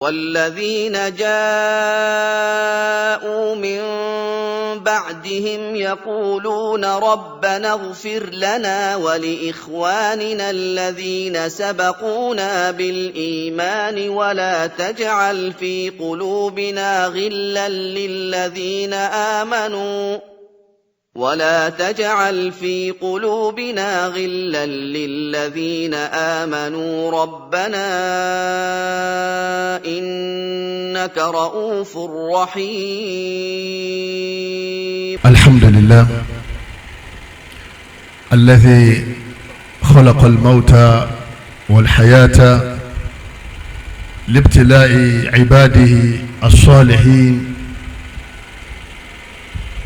والذين جاءوا من بعدهم يقولون ربنا اغفر لنا ولإخواننا الذين سبقونا بالإيمان ولا تجعل في قلوبنا غلا للذين آمنوا ولا تجعل في قلوبنا غلا للذين آمنوا ربنا إنك رؤوف رحيم. الحمد لله الذي خلق الموت والحياة لابتلاء عباده الصالحين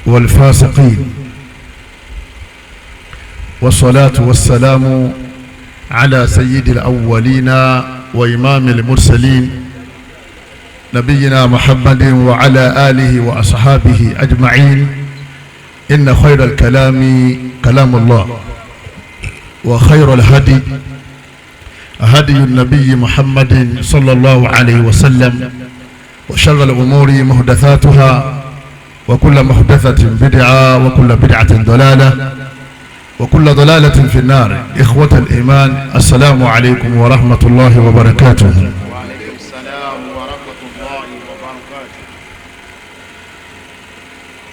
والفاسقين، والصلاة والسلام على سيد الأولين وإمام المرسلين نبينا محمد وعلى آله وأصحابه أجمعين. إن خير الكلام كلام الله، وخير الهدي هدي النبي محمد صلى الله عليه وسلم، وشر الأمور محدثاتها، وكل محدثة بدعة، وكل بدعة ضلالة، وكل ضلالة في النار. إخوة الإيمان، السلام عليكم ورحمة الله وبركاته. وعليكم السلام ورحمة الله وبركاته.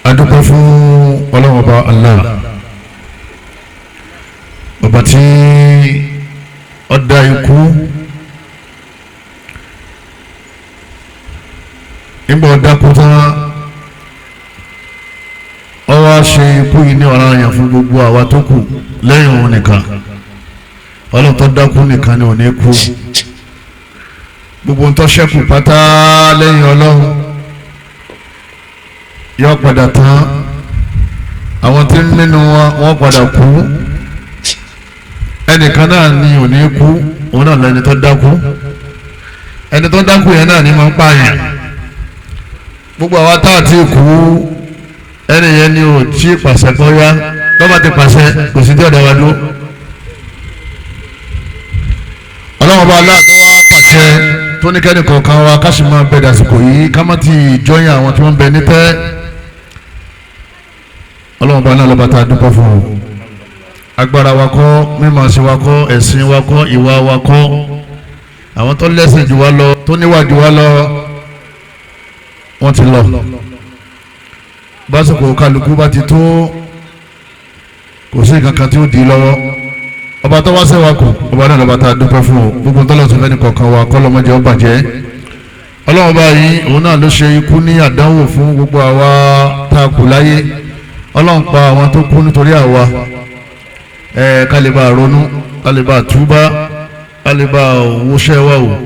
Adúpẹ́ fún Ọlọ́run Ọba Allah, ọba tí ó dá ikú. Nígbà ó dákú tán, ó wá ṣe ikú yìí ní ọ̀ranyàn fún gbogbo àwa tó kù lẹ́yìn òun nìkan. Ọlọ́run tó dákú nìkan ni ò ní kú. Gbogbo ń tó ṣẹ́kù pátá lẹ́yìn Ọlọ́run yóò padà tán. Àwọn tí ń nínú wọn, wọ́n padà kú. Ẹnìkan náà ni ò ní kú, òun náà lẹni tó dákú. Ẹni tó dákú yẹn náà ni máa ń pààyàn. Gbogbo àwa tá a ti kú, ẹni yẹn ni ò tí pàṣẹ kọ́ yá. Lọ́ba ti pàṣẹ, kò sí tí ọ̀dà wa dúró. Ọlọ́run ọba aláàtọ́ wa pàṣẹ tó ní kẹ́ni kọ̀ọ̀kan wa ká sì máa bẹ dàsìkò yìí, ká má ti jọyìn àwọn tí wọ́n ń bẹ nítẹ́. Ọlọ́run ọba náà lọ́ba tá a dúpẹ́ fún o. Agbára wa kọ́, mímọ̀ sí wa kọ́, ẹ̀sìn wa kọ́, ìwà wa kọ́. Àwọn tó lẹ́sìn jù wá lọ, tó níwà jù wá lọ, wọ́n ti lọ. Básìkò kálukú bá ti tó, kò sí nǹkan kan tí ó di lọ́wọ́. Ọba tó wá sẹ́wà kù, ọba náà lọ́ba tá a dúpẹ́ fún o. Gbogbo tọ́lọ̀ tó fẹ́ni kọ̀ọ̀kan wa kọ́ lọ́mọdé ó bàjẹ́. Ọlọ́run báyìí, òun náà ló ṣe ikú ní àdánwò fún gbogbo àwa tá a kù láyé. Ọlọ́run pa àwọn tó kú nítorí àwa, kálíbà ronú, kálíbà túbá, kálíbà wọṣẹ́ wa o,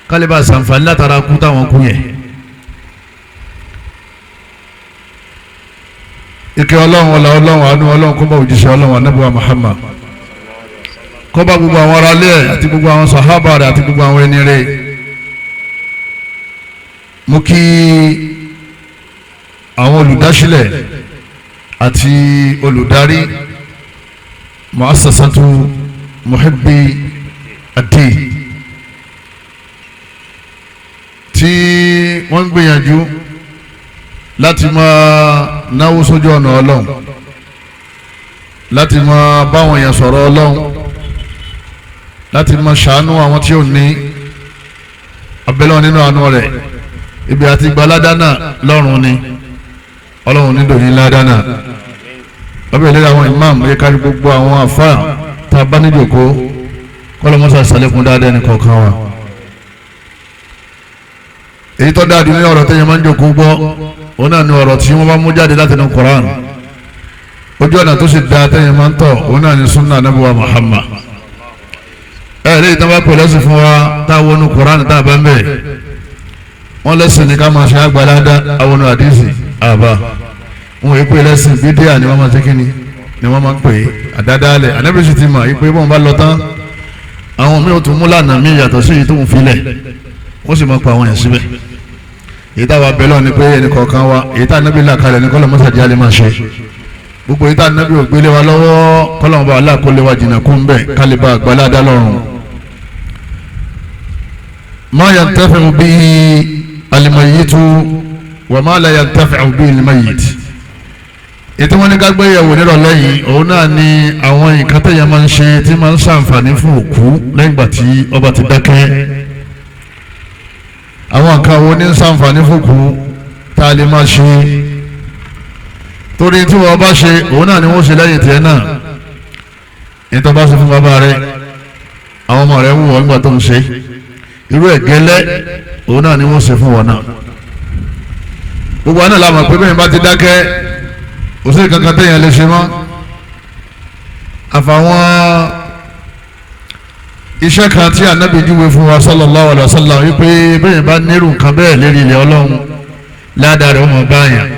kálíbà sànfàní látara kú táwọn kú yẹn. Ìkẹ́ Ọlọ́run, ọlá Ọlọ́run, àánú Ọlọ́run kó bá òjíṣẹ́ Ọlọ́run Ànábì wa Muhammad, kó bá gbogbo àwọn ará ilé ẹ̀ àti gbogbo àwọn sàhábà rẹ̀ àti gbogbo àwọn ẹni rẹ̀. Mo kí àwọn olùdásílẹ̀ àti olùdarí Muassasatu Muhibbi Ad-Din tí wọ́n ń gbìyànjú láti máa náwó sójú ọ̀nà Ọlọ́run, láti máa báwọn èèyàn sọ̀rọ̀ Ọlọ́run, láti máa ṣàánú àwọn tí ò ní abẹ́lẹ́ nínú àánú rẹ̀. Ibi àti gba ládánà lọ́rùn ni Ọlọ́run nílò ní ládánà. Ọbẹ̀ ìlera àwọn imam yẹ kárí gbogbo àwọn àfáà tá a bá níjòkó, kọ́lọ́mọ́sá sàlékún dáadáa ní kọ̀ọ̀kan wa. Èyí tó dáa ní ọ̀rọ̀ tẹ́yẹ máa ń jòkó gbọ́, òun náà ní ọ̀rọ̀ tí wọ́n bá mú jáde láti inú Koran. Ojú ọ̀nà tó sì dáa tẹ́yẹ máa ń tọ̀, òun náà ní sunna Ànábì wa Muhammad. Ẹ lẹ́yìn tó bá pè lẹ́sìn fún wa tá a wọnú Koran tá a bá ń bẹ̀, wọ́n lẹ́sìn ní ká máa ṣe àgbàládá àwọn àdìsí àbá. Wọn èyí pé lẹ́sìn bídíà ni wọ́n máa ṣe kíni ni wọ́n máa ń pè é àdádálẹ̀. Ànábì sì ti mọ̀ ìpè bọ́n bá lọ tán, àwọn míì ò tún mú lànà míì yàtọ̀ sí èyí tó ń filẹ̀, wọ́n sì máa pa àwọn yẹn síbẹ̀. Èyí táwa bẹ̀ lọ́ọ̀ ni pé ẹnì kọ̀ọ̀kan wa, èyí tá Ànábì là kalẹ̀ ní kọ́lọ̀ mọ́sàdí alẹ́ máa ṣe. Gbogbo èyí tá Ànábì ò gbélé wa lọ́wọ́, kọ́lọ̀ bá aláàkólé wa jìnnà kún bẹ́ẹ̀ kálíbà àgbàládá lọ́rùn. Ma yantafi'u bihi al-mayyitu wa ma la yantafi'u bihi al-mayyit. Ètò wọn ní ká gbéyẹ̀wò nírọ̀lẹ́ yìí òun náà ni àwọn nǹkan tẹ̀yẹ máa ń ṣe tí máa ń ṣàǹfààní fún òkú lẹ́yìn ìgbà tí ọba ti dákẹ́. Àwọn nǹkan wo ní ń ṣàǹfààní fún òkú tá a lè máa ṣe, torí tí wọ́n bá ṣe òun náà ni wọ́n ṣe lẹ́yìn tiẹ̀ náà. Ètò bá ṣe fún bàbá rẹ, àwọn ọmọ rẹ ń wọ̀ nígbà tó ń ṣe irú ẹ̀ gẹ́lẹ́, òun náà ni wọ́n ṣe fún wọn náà. Gbogbo àná la mọ̀ pé bẹ́ẹ̀ bá ti dákẹ́ kò sí kankan téèyàn lè ṣe mọ́, àfàwọn iṣẹ́ kan tí Ànábì júwe fún wa sallallahu alaihi wasallam wípé bẹ́ẹ̀ bá nírú nǹkan bẹ́ẹ̀ lérí ilẹ̀ Ọlọ́run ládàá rẹ̀ wọ́n bá yàn,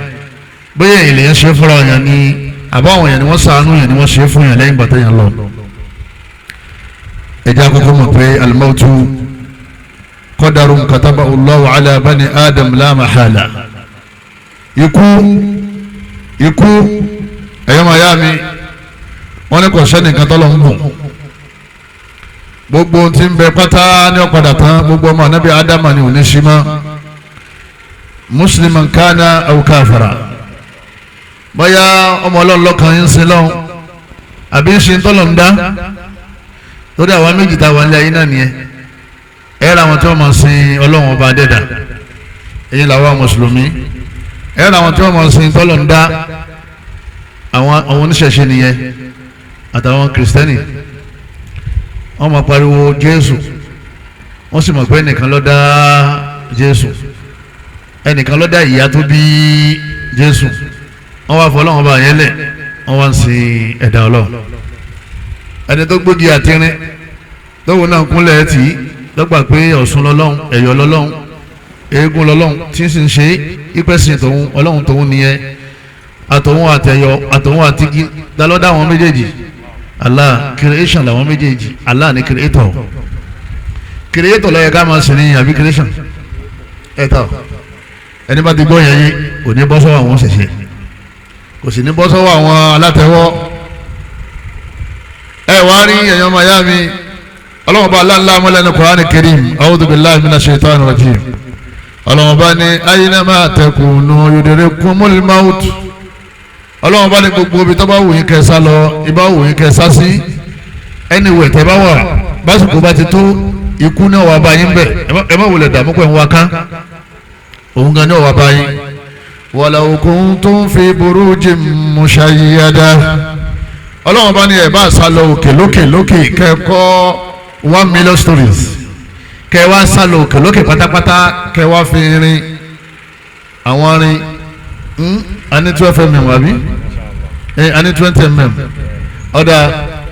bóyá èyàn lè ṣe fúnra yàn ni àbáwọn yàn ni wọ́n ṣàánú yàn ni wọ́n ṣe fún yàn lẹ́yìn ìgbà téèyàn lọ. Ẹ̀jẹ̀ àkọ́kọ́ mọ̀ pé al-mawtu qadarun katabahu Allahu ala bani Adam la mahala. Ikú ẹ̀yọ́ máa yá mi, wọ́n ní kò sẹ́nìkan tọ́lọ̀ ń bùn, gbogbo ohun tí ń bẹ pátá ní ọ̀padà tán, gbogbo ọmọ anábì ádámà ni ò ní sí mọ́, musliman kana aw kafara, bóyá ọmọ ọlọ́run lọ́kàn yín sin lọ́hùn àbí ń sin tọ́lọ̀ ń dá, torí àwọn méjì tá a wà nílé ayé náà nìyẹn. Ẹ ra àwọn tí wọ́n máa sin ọlọ́run ọba adẹ́dà, èyí làwọn mùsùlùmí. Ẹ ra àwọn tí wọ́n máa sin tọ́lọ̀ ń dá, àwọn oníṣẹ̀ṣe nìyẹn àtàwọn kìrìsìtẹ́nì. Wọ́n máa pariwo Jésù, wọ́n sì mọ̀ pé ẹnìkan ló dá Jésù, ẹnìkan ló dá ìyá tó bí Jésù. Wọ́n wá fọ́ ọlọ́run ọba yẹn lẹ̀, wọ́n wá ń sin ẹ̀dá ọlọ́run. Ẹni tó gbógi àtirin lọ́wọ́ náà kúnlẹ̀ tì í lọ́gbà pé Ọ̀ṣun lọ́lọ́run, Ẹ̀yọ̀ lọ́lọ́run, eégún lọ́lọ́run, tí ń sì ń ṣe ìpẹ́sìn tòun ọlọ́run tòun nìyẹn. Àtòun àtẹ̀yọ̀ àtòun àtigi dalọ́dá àwọn méjèèjì? Allah creation làwọn méjèèjì, Allah ni creator. Creator ló yẹ ká máa sìn ní àbí creation ẹ̀tọ́? Ẹni bá ti gbọ́ yẹn yé, kò ní bọ́ sọ́wọ́ àwọn ṣẹ̀ṣẹ̀, kò sì ní bọ́ sọ́wọ́ àwọn alátẹ̀wọ́. Ẹ wá rí ẹ̀yọ́ màyá mi, ọlọ́wọ́n bá aláǹlá mọ́lẹ́nu Qur'an Karim, a'udhu billahi minash shaitani rajim. Ọlọ́wọ́n bá ní aynama takunu yudrikumul maut. Ọlọ́wọ́n bá ní gbogbo ibi tó bá wù yín kẹsà lọ, ibà wù yín kẹsà sí, anywhere tẹ́ bá wà, básìkò bá ti tó, ikú náà wà bá yín bẹ̀. Ẹ má wulẹ̀ dààmú pẹ̀ ń wá ká, òun gan náà wà bá yín. Walau kuntum fi burujin mushayyada. Ọlọ́wọ́n bá ní ẹ̀ bá sá lọ òkè lókè lókè, kẹ́kọ̀ọ́ 1 million stories, kẹ́ wá sá lọ òkè lókè pátápátá, kẹ́ wá fi rin àwọn rin a ní 12 mm àbí a ní 20 mm, ọ̀dà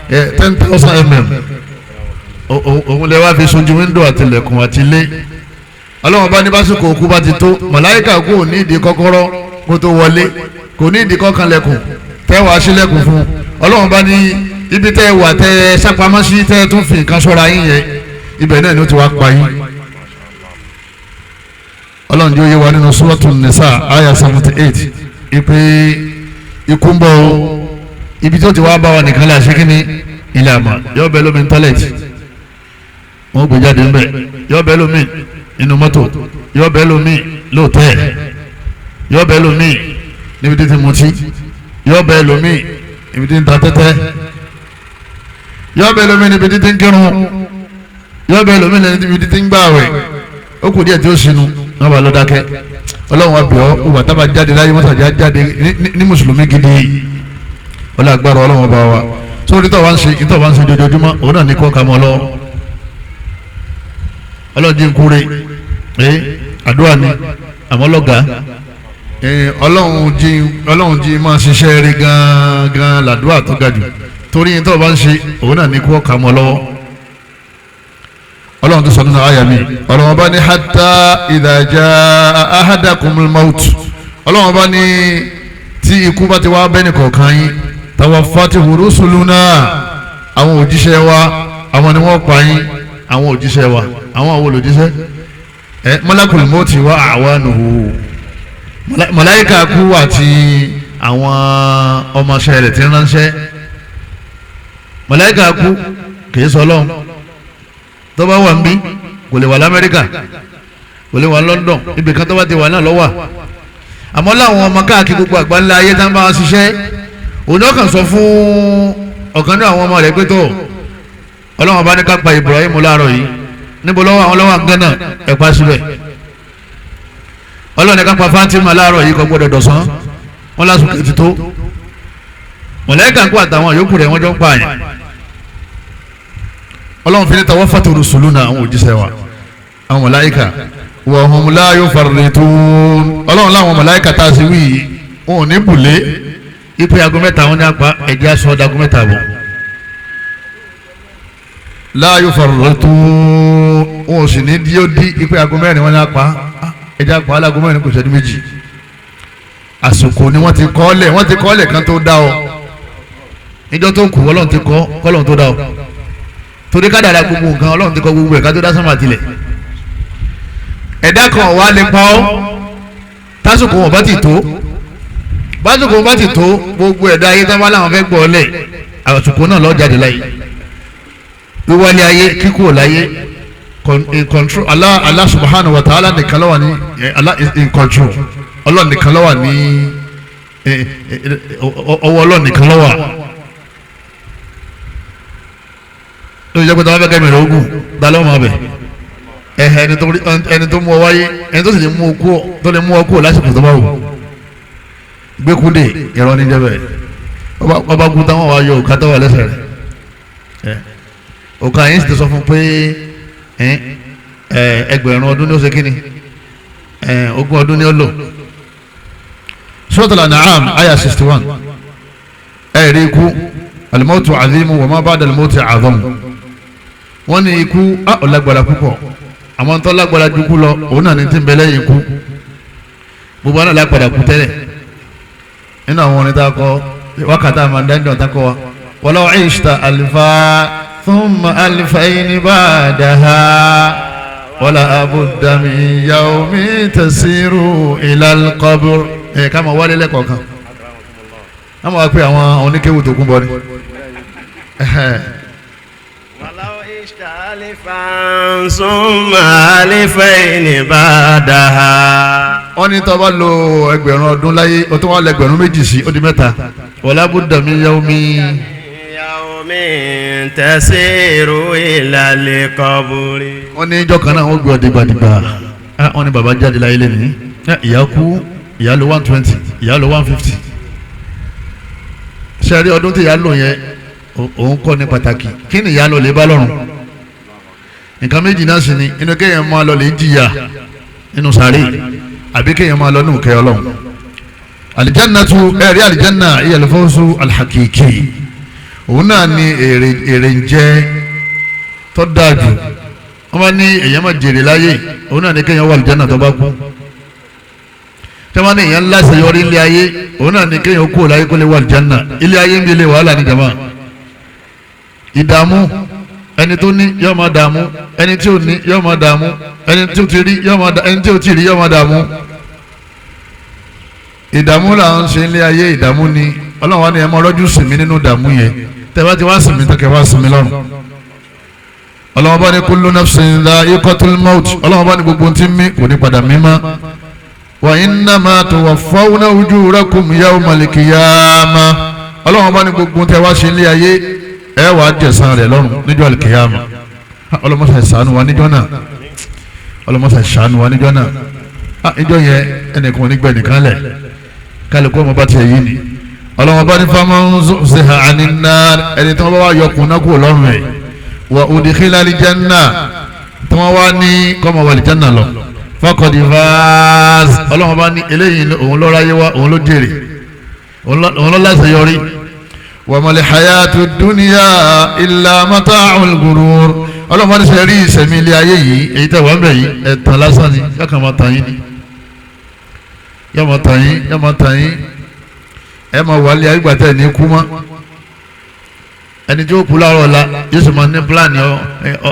10,000 mm, òun lè wá fi sojú window àtìlẹ̀kùn àti ilé. Ọlọ́wọ́n bá ní básìkò òkú bá ti tó, màláìkà kò ní ìdí kọ́kọ́rọ́ kó tó wọlé, kò ní ìdí kọ́kànlẹ̀kùn tẹ́wàá sílẹ̀kùn fún un. Ọlọ́wọ́n bá ní ibi tẹ́ wà tẹ́ sápamọ́ sí, tẹ́ tún fi nǹkan sọ́ra yín yẹn, ibẹ̀ náà ni ó ti wá pa yín. Ọlọ́run jẹ́ oyé wa nínú Suratul Nisa aya 78 ipe ikú ń bọ̀ o, ibi tó ti wá bá wa nìkan lè ṣe kí ni ilé àmà. Yọ bẹ́ẹ̀ lómi tọ́lẹ̀tì, wọ́n gbé jáde ńbẹ̀. Yọ bẹ́ẹ̀ lómi nínú mọ́tò, yọ bẹ́ẹ̀ lómi lóòtẹ́ẹ̀, yọ bẹ́ẹ̀ lómi níbi tí ti mutí, yọ bẹ́ẹ̀ lómi níbi tí ń ta tẹ́tẹ́, yọ bẹ́ẹ̀ lómi níbi tí ti ń kírun, yọ bẹ́ẹ̀ lómi níbi tí ti ń gbààwẹ̀. Ó kù díẹ̀ tí ó sinú wọn bá lọ dákẹ́. Ọlọ́run wa bẹ̀ ọ́, wọ́n bá jáde láyé, mọ́sàájá jáde ní mùsùlùmí gidi. Ọlọ́ agbára ọlọ́run ọba wa sórí tó wá ń ṣe ìtọ́ wá ń ṣe jojoojúmọ́, òun náà ní kọ́ ka mọ́ lọ́wọ́. Ọlọ́run jí ń kúre ẹ, àdúrà ni àmọ́ lọ́gàá ọlọ́run jí máa ṣiṣẹ́ rí gan-an làdúrà tó ga jù, torí ìtọ́ wá ń ṣe òun náà ní kọ́ ka mọ́ lọ́wọ́. Ọlọ́run tó sọ nínú àyà mi, ọlọ́run bá ní hatta idha jaa ahadakumul maut. Ọlọ́run bá ní tí ikú bá ti wá bẹ́ẹ̀ nìkọ̀ọ̀kan yín, tawaffatihu rusuluna, àwọn òjíṣẹ́ wa, àwọn ni wọ́n pa yín. Àwọn òjíṣẹ́ wa, àwọn olùjíṣẹ́ ẹ, malakul mauti wa a'wanuhu, màláíkà kú àti àwọn ọmọọṣẹ́ rẹ̀ tí ń ránṣẹ́. Màláíkà kú kìí sọ ọlọ́run tó bá wà ń bí. Kò lè wà lamẹ́ríkà, kò lè wà London, ibì kan tó bá ti wà náà lọ́wọ́. Àmọ́ láwọn ọmọ káàkiri gbogbo àgbáńlá ayé tá ń bá wọn ṣiṣẹ́, òun náà kàn sọ fún ọ̀kan náà àwọn ọmọ rẹ̀ pé tó Ọlọ́run bá ní ká pa Ibrahim láàárọ̀ yìí, níbo lọ́wọ́ àwọn lọ́wọ́ Ghana, ẹ̀ pa síbẹ̀. Ọlọ́run ní ká pa Fatima láàárọ̀ yìí, kò gbọ́dọ̀ dọ̀sán, wọn lásìkò ti tó. Mọ̀lẹ́kà kó àtàwọn yòókù rẹ̀ wọ́n jọ ń pa àyàn. Ọlọ́run fi ní tawaffatu rusuluna, àwọn òjíṣẹ́ wa, àwọn mọ̀láìkà, wa hum la yufarritun. Ọlọ́run láwọn mọ̀láìkà tá a sì wí yìí, wọn ò ní bùlé ipe aago 3 wọn ní apá ẹ̀jẹ̀ aṣọ ọ̀dàgún 3 bọ̀. La yufarritun, wọn ò sì ní dí ó dí ipe aago 4 wọn ní apá ẹ̀jẹ̀ apá alágo 4 kò ṣẹ́jú 2. Àsìkò ni wọ́n ti kọ́ lẹ̀, wọ́n ti kọ́ lẹ̀ kan tó dá ọ. Níjọ́ tó kù Ọlọ́run ti kọ́ kọ́lọ́run tó dá ọ. Torí kádàrá gbogbo nǹkan Ọlọ́run ti kọ́ gbogbo ẹ̀ ká tó dá sánmà tilẹ̀. Ẹ̀dá kan wà lè pa ọ́ tásìkò wọn bá ti tó, básìkò wọn bá ti tó, gbogbo ẹ̀dá ayé tán bá láwọn fẹ́ gbọ́ lẹ̀, àsìkò náà lọ́ọ́ jáde láyé. Wíwálé ayé, kíkú láyé, in control. Allah, Allah subhanahu wa ta'ala nìkan ló wà ní, Allah is in control. Ọlọ́run nìkan ló wà ní ọwọ́, Ọlọ́run nìkan ló wà. Ló jẹ́ pé tí wọ́n fẹ́ kẹ́mi rẹ̀ ogun dalẹ́ ọmọ abẹ ẹ̀hẹ̀, ẹni tó mú ọ wáyé, ẹni tó sì lè mú ọ kú, tó lè mú ọ kú lásìkò tó bá wù. Gbẹ́kúndé ìrọ̀ ní jẹ́bẹ̀, ọba kú táwọn wá yọ òkà tó wà lẹ́sẹ̀ rẹ̀. Òkà yẹn sì ti sọ fún pé ẹgbẹ̀rún ọdún ní ó ṣe kíni, ogún ọdún ní ó lò. Suratul An'am aya 61. Ẹ̀rí ikú, al-mawtu azimu wa ma ba'da al-mawti a'zamu. Wọ́n ní ikú á ò lágbára púpọ̀, àwọn tó lágbára ju kú lọ òun náà ní ti ń bẹ lẹ́yìn ikú. Gbogbo àná lágbára kú tẹ́lẹ̀. Nínú àwọn orin tá a kọ wákàtí àmàdáńdọ̀ tá a kọ wa, walau ishta alfa thumma alfayni ba'daha wala budda min yawmin tasiru ila al-qabr. Ẹ̀ ká máa wálé lẹ́kọ̀ọ̀kan, ká máa wá pé àwọn oníkéwù tó kún bọ́ ni. Walau ishta alifan summa alifayni ba'daha. Wọ́n ní tó bá lo ẹgbẹ̀rún ọdún láyé, o tó wá lọ ẹgbẹ̀rún 2 sí, ó di 3. Wala budda min yawmin tasiru ila al-qabri. Wọ́n ní ìjọ kan náà wọ́n gbé ọ dìgbàdìgbà. Wọ́n ní bàbá jáde láyé lẹ́nu, ìyá kú, ìyá lò 120, ìyá lò 150. Ṣe rí ọdún tí ìyá lò yẹn, òun kọ́ ní pàtàkì. Kí ni ìyá lò lè bá lọ́rùn? Nǹkan méjì náà sì ni, inú kéèyàn máa lọ lè jìyà nínú sàárè, àbí kéèyàn máa lọ nínú kẹ́ Ọlọ́run. Àlìjánná tu ẹ̀rí, àlìjánná ìyẹ̀lẹ́fọ́sù alhakiki, òun náà ni èrè ń jẹ́ tó dáa jù. Wọ́n bá ní èèyàn máa jèrè láyé, òun náà ni kéèyàn wà àlìjánná tó bá kú. Tí wọ́n ní èèyàn ńlá ṣèyọrí ilé ayé, òun náà ni kéèyàn kú láyé kó lè wà àlìjánná. Ilé ayé ń bí ilé wàhálà ní jama. Ìdààmú, ẹni tó ní yóò máa dààmú, ẹni tí ò ní yóò máa dààmú, ẹni tí ò ti rí yóò máa dààmú, ẹni tí ò ti rí yóò máa dààmú. Ìdààmú là ń ṣe ilé ayé, ìdààmú ni. Ọlọ́run wa ni ẹ máa rọ́jú sinmi nínú ìdààmú yẹn, tẹ́ bá ti wá sinmi tó kẹ́ wá sinmi lọ́rùn. Ọlọ́run bá ní kullu nafsin dha'iqatul maut. Ọlọ́run bá ní gbogbo tí ń mí kò ní padà mí mọ́. Wa innama tuwaffawna ujurakum yawmal qiyamah. Ọlọ́run bá ní gbogbo tẹ́ wá ṣe ilé ayé, ẹ wàá jẹ̀san rẹ̀ lọ́rùn níjọ́ al-qiyamah. Ọlọ́mọṣà ṣàánú wa níjọ́ náà, ọlọ́mọṣà ṣàánú wa níjọ́ náà. Níjọ́ yẹn ẹnìkan ò ní gbẹ nìkan lẹ̀, kálukú ọmọ bá tiẹ̀ yìí ni. Ọlọ́wọ́n bá ní faman zuhziha anin nar, ẹni tí wọ́n bá wá yọkùn náà kúrò lọ́rùn ẹ̀, wa udkhila al-janna, tí wọ́n wá ní kọ́mọ wà al-janna lọ, faqad faz. Ọlọ́wọ́n bá ní eléyìí òun ló ráyé wá, òun ló jèrè, òun ló láṣeyọrí. Wa mal hayatu dunya illa mata'ul ghurur. Ọlọ́wọ́n bá ní sẹ́rí ìsẹ̀mí ilé ayé yìí, èyí tẹ̀ wọ́n bẹ̀ yìí, ẹ̀tàn lásán ni, yọkàn máa tàn yín ni, yọ máa tàn yín, yọ máa tàn yín. Ẹ máa wà lé ayégbàtẹ́ ní kú mọ́. Ẹni tí ó kú láàárọ̀ ọ̀la yóò sì máa ní pílánì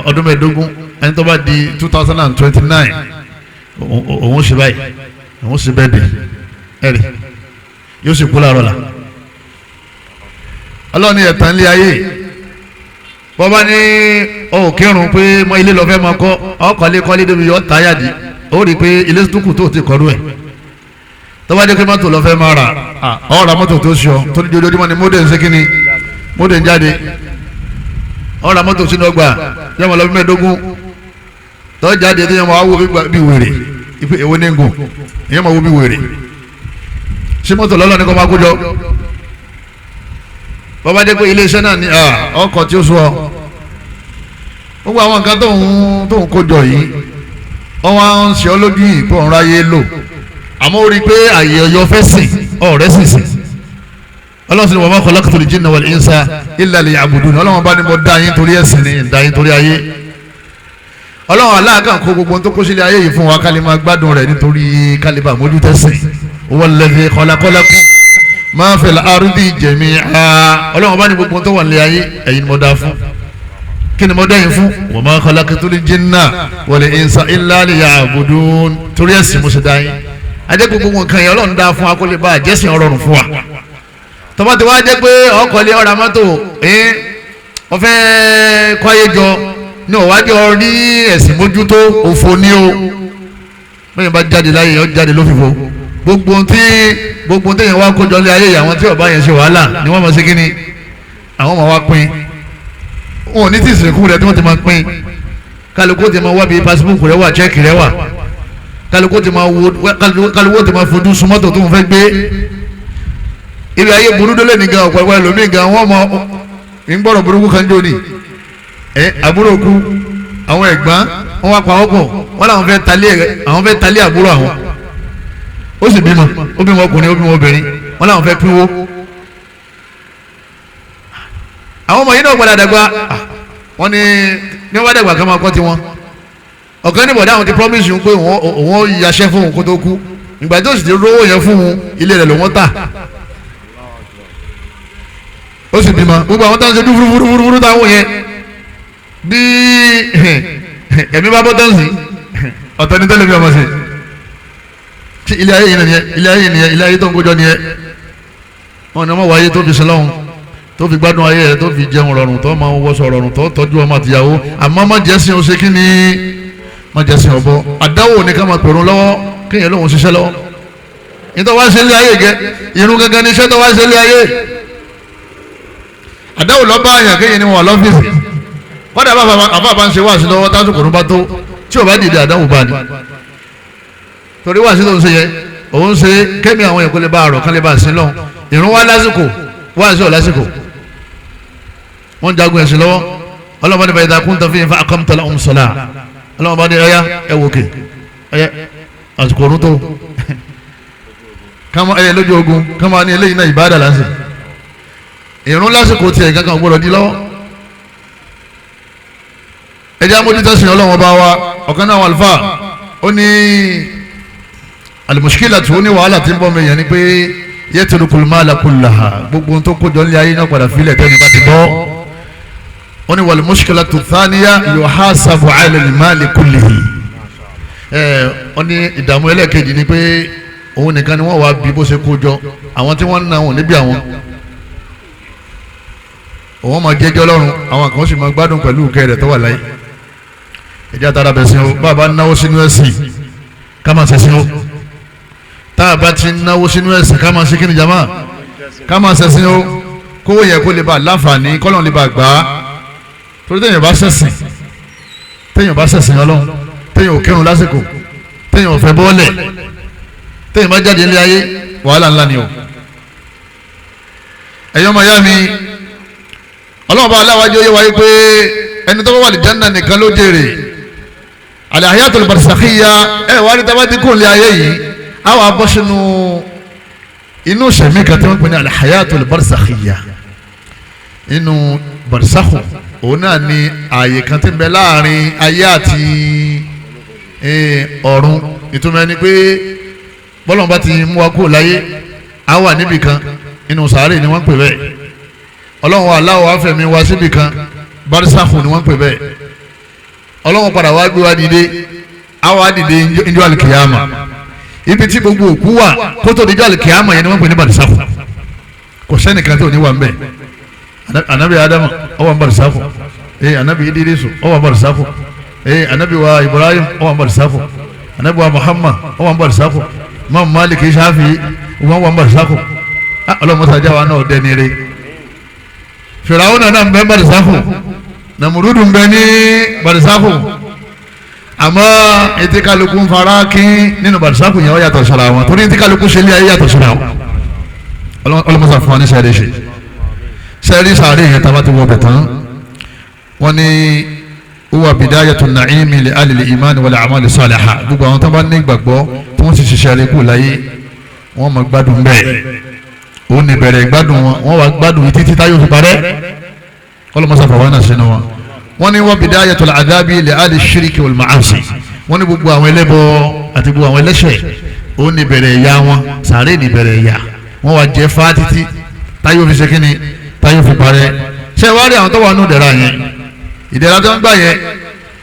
ọdún 15. Ẹni tó bá di 2029 òun ṣe báyìí, òun ṣe bẹ́ẹ̀ dé ẹ̀rì, yóò sì kú láàárọ̀ ọ̀la. Ọlọ́run ní ẹ̀tàn ilé ayé. Bọ́bá ní ọ̀ kírun pé mọ ilé lọ́fẹ́ máa kọ́ ọkọ̀lé kọ́lé débi yọ táyà di ó rí i pé ilé tó kù tó ti kọ́rú ẹ̀. Tọ́ba jẹ́ pé mọ́tò lọ́fẹ́ máa rà ọ̀ ra mọ́tò tó ṣọ torí ojoojúmọ́ ni mọ́dé ń ṣe kíni mọ́dé ń jáde ọ̀ ra mọ́tò sínú ọgbà yẹ́n mọ́ lọ́bí mẹ́ẹ̀ẹ́dógún tọ́ jáde tó yẹn máa wò bí wèrè èwo ní gùn ìyẹn máa wò bí wèrè ṣé mọ́tò lọ́lọ́ ní kọ́ máa kó jọ. Bọ́bá jẹ́ pé iléeṣẹ́ náà ní ọkọ̀ tí ó sọ gbogbo àwọn nǹkan tó ń kójọ yìí wọ́n wá ń ṣe ọ́ lójú yìí pé òun ráyé lò àmọ́ ó rí i pé àyè ọ̀yọ́ fẹ́ sìn ọ̀rẹ́ sì sìn. Ọlọ́run sì ni wa ma khalaqtul jinna wal insa illa liya'budun. Ọlọ́run bá ní mo dá yín torí ẹ̀sìn ni dá yín torí ayé. Ọlọ́run aláàkàn kó gbogbo tó kó sílé ayé yìí fún wa ká lè máa gbádùn rẹ̀ nítorí ká lè bá mójútẹ́sìn. Huwa alladhi khalaqalakum ma fil ardi jami'a. Ọlọ́run bá ní gbogbo tó wà nílé ayé ẹ̀yin ni mo dá fún. Kí ni mo dá yín fún? Wa ma khalaqtul jinna wal insa illa liya'budun. Torí ẹ̀sìn mo ṣe dá yín. Ajẹ́ gbogbo nǹkan yẹn Ọlọ́run dá fún wa kó lè bá àjẹsìn ọrọ̀rùn fún wa. Tọ́ba ti wá jẹ́ pé ọkọ̀lé ọ̀rà mọ́tò wọ́n fẹ́ kọ́ ayé jọ ní ọ̀wájú ọrí ẹ̀sìn mójútó òfò ní o. Bẹ́ẹ̀ bá jáde láyé ọ jáde lófìfo. Gbogbo tí yẹn wá kójọ lé ayé àwọn tí ọba yẹn ṣe wàhálà ni wọ́n máa ṣe kíni àwọn máa wá pín. Wọn ò ní tí ìsìnkú rẹ tí wọ́n ti máa pín. Kálukú ti máa wá bí pasibúùkù rẹ wà, chẹ́ẹ̀kì rẹ wà. Kálukú ti máa wo kálukú ti máa fojú sun mọ́tò tó ń fẹ́ gbé. Ibi ayé burú délé nìkan ọ̀pọ̀lọpọ̀ ẹlòmíì gan wọ́n mọ ń gbọ́dọ̀ burúkú kan jó ni. Àbúrò kú àwọn ẹ̀gbọ́n wọ́n wá pa ọkọ̀ wọ́n làwọn fẹ́ talé àwọn fẹ́ talé àbúrò àwọn. Ó sì bímọ, ó bímọ ọkùnrin, ó bímọ obìnrin, wọ́n làwọn fẹ́ pínwó. Àwọn ọmọ yìí náà gbọ́dọ̀ dàgbà wọ́n ní wọ́n dàgbà kí wọ́n kọ́ tiwọn. Ọ̀kan ní bọ̀dá àwọn ti promise yìí pé òun yaṣẹ́ fún òun kó tó kú. Ìgbà tó sì ti rówó yẹn fún òun ilé rẹ̀ lòun tà. Ó sì bímọ gbogbo àwọn tó ń ṣe dúfúrúfúrúfúrú táwọn yẹn bí ẹ̀mí bá bọ́ tán sí ọ̀tọ̀ ní tẹ́lẹ̀ mi ọmọ sí tí ilé ayé yìí nìyẹn, ilé ayé nìyẹn, ilé ayé tó ń kójọ nìyẹn. Wọn ni wọn wáyé tó fi sin lọ́hùn tó fi gbádùn ayé rẹ tó fi jẹun rọrùn tó máa wọṣọ rọrùn tó tọ́jú ọmọ àtìyàwó. Àmọ́ má jẹ́ sin ọṣẹ kí ni má jẹ́ sin ọbọ. Àdáwò ní ká máa pèrún lọ́wọ́ kéèyàn lóhùn ṣiṣẹ́ lọ́wọ́. Nítorí wá ṣe ilé ayé gẹ irun gangan ní iṣẹ́ tó wá ṣe ilé ayé. Àdáwò lọ bá àyàn kéèyàn ní wọn lọ́fíìsì. Kọ́dà àbá bá ń ṣe wáàsí lọ́wọ́ tásìkò ní bá tó tí ò bá dìde àdáwò bá ní. Torí wáàsí tó ń ṣe yẹn òun ṣe kẹ́mi àwọn èèyàn kó lè bá àrọ̀ kán lè bá sí lọ́hùn. Ìrun wá lásìkò wáàsí ò lásìkò. Wọ́n jagun ẹ̀sìn lọ́wọ́. Ọlọ́mọ ní bàyìí kún tó fi fa aqamta lahum salah. Ọlọ́mọ bá ní ẹ̀yà ẹ̀ wòkè ẹ̀yà àsìkò òrùn tó kama ẹ̀yẹ lójú ogun kama ní eléyìí náà ìbádà lásìkò. Ìrun lásìkò tiẹ̀ kankan gbọ́dọ̀ di lọ́wọ́. Ẹjẹ́ amójútó sìn Ọlọ́run bá wa. Ọ̀kan náà àlùfáà ó ní alimusikila tí ó ní wàhálà tí ń bọ́ mi yẹn ni pé yatrukul mala kullaha gbogbo tó kójọ ní ayé náà padà filẹ̀ tẹ́ni bá ti bọ́. Ó ní wal-mushkilatu thaniya yuhasabu ala al-mali kullihi. Ó ní ìdààmú ẹlẹ́ẹ̀kejì ni pé òun nìkan ni wọ́n wá bí bó ṣe kójọ àwọn tí wọ́n ń na wọn níbi àwọn òun máa jẹ́jọ́ lọ́rùn àwọn kan sì máa gbádùn pẹ̀lú ìkẹ́ rẹ̀ tó wà láyé. Ẹjẹ́ àtàrà bẹ̀sìn o. Bàbá náwó sínú ẹ̀sìn ká máa ṣẹ̀sìn o. Tá a bá ti náwó sínú ẹ̀sìn ká máa ṣe kí ni jama ká máa ṣẹ̀sìn o. Kówó yẹ kó lè bá láǹfààní kọ́lọ́n lè bá gbà á. Torí téèyàn bá ṣẹ̀sìn téèyàn bá ṣẹ̀sìn Ọlọ́run téèyàn ò kírun lásìkò téèyàn ò fẹ́ bọ́ọ̀lẹ̀ téèyàn bá jáde nílé ayé wàhálà ńlá ni o. Ẹ̀yọ́ ọmọ ìyá mi Ọlọ́run bá aláwájú yé wáyé pé ẹni tó bá wà ní Jánnà nìkan ló jèrè. Al-hayatul barzakhiyya ẹ wá ní tábà tí kò lé ayé yìí á wà bọ́ sínú inú sẹ̀mí kan tí wọ́n pè ní al-hayatul barzakhiyya. Inú barzakhu òun náà ni ààyè kan tí ń bẹ láàrin ayé àti ọ̀run. Ìtumọ̀ ẹni pé bọ́lọ́n bá ti mú wa kúrò láyé á wà níbì kan inú sàárè ni wọ́n pè bẹ́ẹ̀. Ọlọ́run aláwọ̀ afẹ́mi wá síbì kan barisakhu ni wọ́n pè bẹ́ẹ̀. Ọlọ́run padà wá gbé wa dìde á wá dìde njọ́ alikiyama. Ibi tí gbogbo òkú wà kótó dijọ́ alikiyama yẹn ni wọ́n pè ní barisakhu. Kò sẹ́nìkan tí ò ní wà ń bẹ̀. Anabi Adamu ó wà ń barisakhu. Anabi Idrisu ó wà barisaku, anabi wa Ibrahim ó wà barisaku, anabi wa Muhammad ó wà barisaku, Imam Malik Shafi wọ́n wà barisaku. Ọlọ́mọsájà wa náà dẹni re. Fìràwọ́n náà ń bẹ barisaku, Nàmúrúdù ń bẹ ní barisaku. Àmọ́ etí kálukú ń fara kín nínú barisaku yẹn ó yàtọ̀ sọ̀rọ̀ àwọn, torí etí kálukú ṣe ilé ayé yàtọ̀ sọ̀rọ̀ àwọn. Ọlọ́mọsá fún wa ní sẹ́ẹ̀rì ṣe sẹ́ẹ̀rì sàárè yẹn tá a bá ti wọ bẹ̀ tán, wọ́n ní huwa bidayatu na'imi li ahli al-iman wal a'mal salihah. Gbogbo àwọn tó bá ní ìgbàgbọ́ tí wọ́n sì ṣiṣẹ́ rẹ̀ kù láyé, wọ́n máa gbádùn bẹ́ẹ̀. Ó ní bẹ̀rẹ̀ gbádùn wọn, wọ́n wá gbádùn títí táyọ̀ fi parẹ́. Ọlọ́mọsá fàwọn náà sínú wọn. Wọ́n ní wa bidayatul adhabi li ahli shirki wal ma'asi. Wọ́n ní gbogbo àwọn ẹlẹ́bọ àti gbogbo àwọn ẹlẹ́ṣẹ̀, ó ní bẹ̀rẹ̀ ìyà wọn, sàárè ní bẹ̀rẹ̀ ìyà wọ́n wá jẹ fá títí táyọ̀ fi ṣe kíni, táyọ̀ fi parẹ́. Ṣé wàá rí àwọn tó wà nù ìdẹ̀ra yẹn, ìdẹ̀ra tó ń gbà yẹn,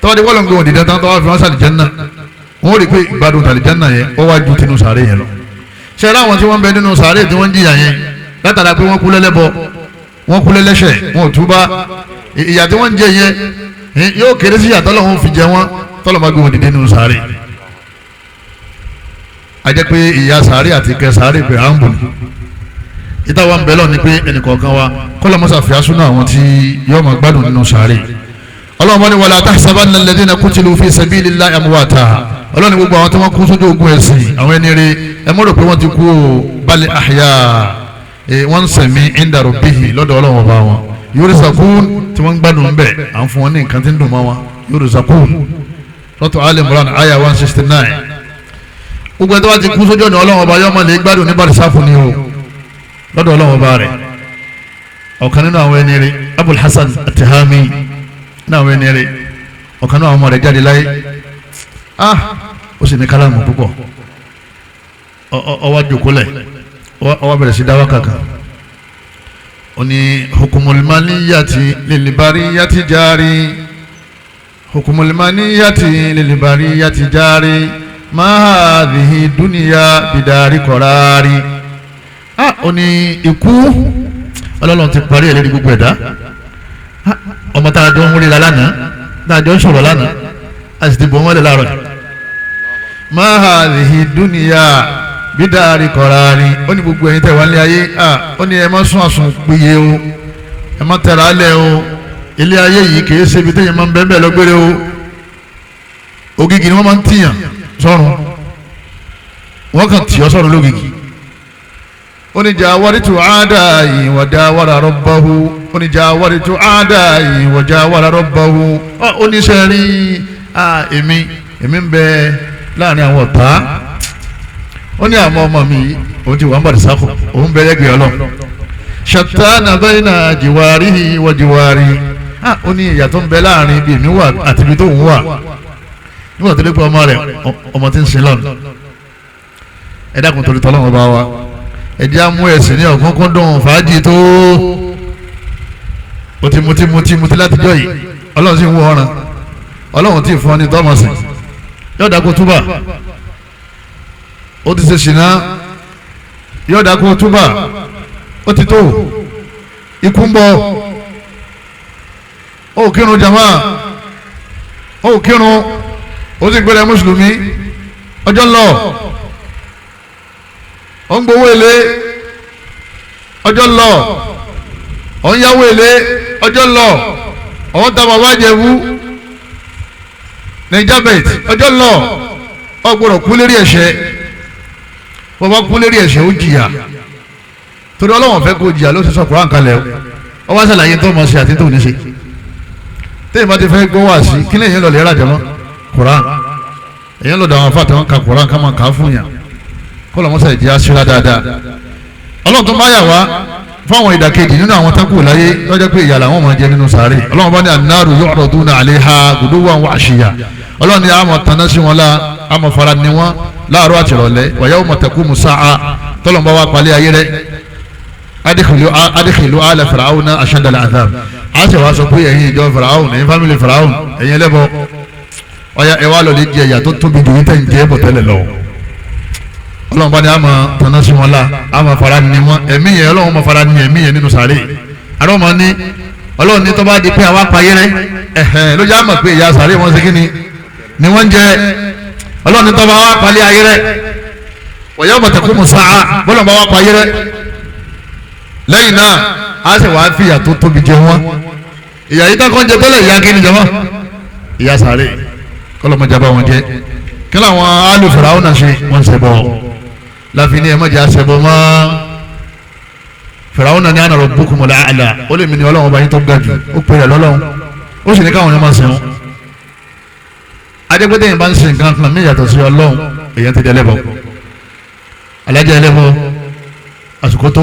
tọ́wọ́ di wọ́n lọ ń gbé wọn dìde tán, tọ́wọ́ fi wọ́n sàlì jẹ́nà, wọ́n rí i pé ìgbádùn tàlì jẹ́nà yẹn ó wá ju tinú sàárè yẹn lọ. Ṣé rí àwọn tí wọ́n ń bẹ nínú sàárè tí wọ́n ń jìyà yẹn látara pé wọ́n kú lẹ́lẹ́bọ, wọ́n kú lẹ́lẹ́ṣẹ̀, wọn ò túbá, ìyà tí wọ́n ń jẹ yẹn yóò kéré sí ìyà tọ́lọ́hun fi jẹ wọ́n tọ́lọ́ bá gbé wọn dìde nínú sàárè. A jẹ́ pé ìyà sàárè àti ìkẹ́ sàárè pé à ń bò ní. Ìta wa ń bẹ lọ ni pé ẹnìkọ̀ọ̀kan wa kọ́lọ́ mọ́sá fi asúnà àwọn tí yóò máa gbádùn nínú sàárè. Ọlọ́run bá ní wala tahsabanna alladhina qutilu fi sabilillahi amwata. Ọlọ́run ní gbogbo àwọn tí wọ́n kú sójú ogun ẹ̀sìn, àwọn ẹni rere, ẹ mọ̀ rò pé wọ́n ti kú o, bal ahya, wọ́n ń sẹ̀mí inda rabbihi, lọ́dọ̀ Ọlọ́run ọba wọn. Yurzaqun, tí wọ́n ń gbádùn ń bẹ̀, à ń fún wọn ní nǹkan tí ń dùn mọ́ wọn. Yurzaqun. Suratu Al Imran aya 169. Gbogbo ẹni tó bá ti kú sójú ọ̀nà Ọlọ́run ọba yóò máa lè gbádùn ní barisafu ni o, lọ́dọ̀ Ọlọ́run ọba rẹ̀. Ọ̀kan nínú àwọn ẹni rẹ̀, Abul Hasan At-Tihami, nínú àwọn ẹni rẹ̀, ọ̀kan nínú àwọn ọmọ rẹ̀ jáde láyé. Ó sì ní kálámù púpọ̀. Ó wá jókòólẹ̀, ó wá bẹ̀rẹ̀ sí dáwà kankan. Ó ní hukumul maniyati lil bariyati jari, hukumul maniyati lil bariyati jari, ma hadhihi dunya bidari qarari. Ó ní ikú Ọlọ́run ti parí ẹ̀ lórí gbogbo ẹ̀dá. Ọmọ tá a jọ ń ríra lánàá, tá a jọ ń sọ̀rọ̀ lánàá, a sì ti bọ̀ wọ́n lẹ̀ láàárọ̀. Ma hadhihi dunya bidari qarari. Ó ní gbogbo ẹ̀yin tẹ̀ wá ní ayé, ó ní ẹ má sún àsùn péye o, ẹ má tẹ̀ra alẹ́ o, ilé ayé yìí kì í ṣe ibi téèyàn máa ń bẹ́ẹ̀ bẹ́ẹ̀ lọ́gbére o. Ògìgì ni wọ́n máa ń tìyàn sọ́run, wọ́n kàn tì ọ́ sọ́run lógìgì. Ó ní jawaritu aadayi wa jawara rabbahu. Ó ní jawaritu aadayi wa jawara rabbahu. Ó ní sẹ́rí èmi ń bẹ láàrin àwọn ọ̀tá. Ó ní àmọ́ ọmọ mi òun ti wà ń bàdìsákò, òun bẹ lẹ́gbẹ̀ẹ́ Ọlọ́run. Shattana bayna jiwarihi wa jiwari. Ó ní ìyà tó ń bẹ láàrin ibi èmi wà àti ibi tó ń wà. Nígbà tó lé pé ọmọ rẹ̀ ọmọ tí ń sin lọ́nà. Ẹ dákun torí tọ́lọ́run ọba wa, ẹ jẹ́ àmú ẹ̀sìn ní ọ̀kúnkúndùn fàájì tó o ti mutí mutí mutí látijọ́ yìí. Ọlọ́run sì ń wọ ọ̀ràn, Ọlọ́run tí ì fún ọ ní tọ́mọ̀sìn yóò dákó túbà. Ó ti ṣe ṣìnà, yóò dákó túbà. Ó ti tó, ikú ń bọ̀. Ó kírun jama, ó kírun, ó sì gbéra mùsùlùmí, ọjọ́ lọ. Ó ń gbowó èlé, ọjọ́ lọ. Ó ń yáwó èlé, ọjọ́ lọ. Ó ń ta bàbá jẹ̀bú Nàìjábẹ̀t, ọjọ́ lọ. Ó gbọ́dọ̀ kú lérí ẹ̀ṣẹ̀. Bàbá kú lérí ẹ̀ṣẹ̀ ó jìyà, torí Ọlọ́run fẹ́ kó jìyà ló ṣe sọ Kùránì kalẹ̀ o. Ó wá ṣàlàyé tó mọ̀ ṣe àti tó ní ṣe. Téèyàn bá ti fẹ́ gbọ́ wá sí kí lèyìn lọ lè rà jẹmọ́ Kùránì. Èyàn lọ́dọ̀ àwọn afáàtì wọn ka Kùránì ká máa kà á fún yàn, kọlọ mọsá ìdí aṣíra dáadáa. Ọlọ́run tó bá yà wá fáwọn ìdàkejì nínú àwọn tákù láyé lọ́jọ́ pé ìyà làwọn máa jẹ nínú sàárè. Ọlọ́run bá ní annaru yu'raduna 'alayha guduwwan wa 'ashiyya. Ọlọ́run ní àmọ̀ tanná sí wọn lá, àmọ̀ fara ni wọn láàárọ̀ àtìrọ̀lẹ́. Wa yawma taqumu sa'a, tọ́lọ́n bá wà palẹ̀ ayé rẹ̀, adkhilu ala fir'auna ashadda al-'adhab. A sì wá sọ pé ẹ̀yin ìjọ Fir'aun, ẹ̀yin fámìlì Fir'aun, ẹ̀yin ẹlẹ́bọ, ọ̀ya ẹ wá lọ lè jẹ ìyà tó tóbi jù yín tẹ̀ ń jẹ́ bọ̀ tẹ́lẹ̀ lọ. Ọlọ́run bá ní àmọ́ tanná sí wọn la, àmọ́ fara ni wọn, ẹ̀mí yẹn Ọlọ́run máa fara ni ẹ̀mí yẹn nínú sàárè. Àrọ́ máa ní Ọlọ́run ní tó bá di pé àwa payé rẹ ẹ̀hẹ̀n ló já mọ̀ pé ìyà sàárè wọn ṣe kí ni ni wọ́n ń jẹ. Ọlọ́run ní tó bá wá palẹ̀ ayé rẹ wa yawma taqumu sa'a, bọ́lọ̀ bá wá payé rẹ lẹ́yìn náà á sì wá fìyà tó tóbi jẹ wọ́n. Ìyà yìí tákọ́ ń jẹ tẹ́lẹ̀ ìyà kí ni jẹ wọ́n? Ìyà sàárè kọ́lọ́mọjà bá wọn jẹ. Kí làwọn alu Fìràwọ́nà ṣe? Wọ́n ṣẹbọ. Láfi ní ẹ má jẹ́ àṣẹbọ mọ́. Fìràwọ́nà ní ana rabbukumul a'la, ó lè mi ní Ọlọ́run ọba yín tó ga jù, ó pè rẹ̀ lọ́lọ́run, ó sì ní káwọn yẹn máa sìn wọn. Adégbédé yẹn bá ń sin nǹkan kan mí yàtọ̀ sí Ọlọ́run, èyàn ti di ẹlẹ́bọ. Alájà ẹlẹ́bọ àsìkò tó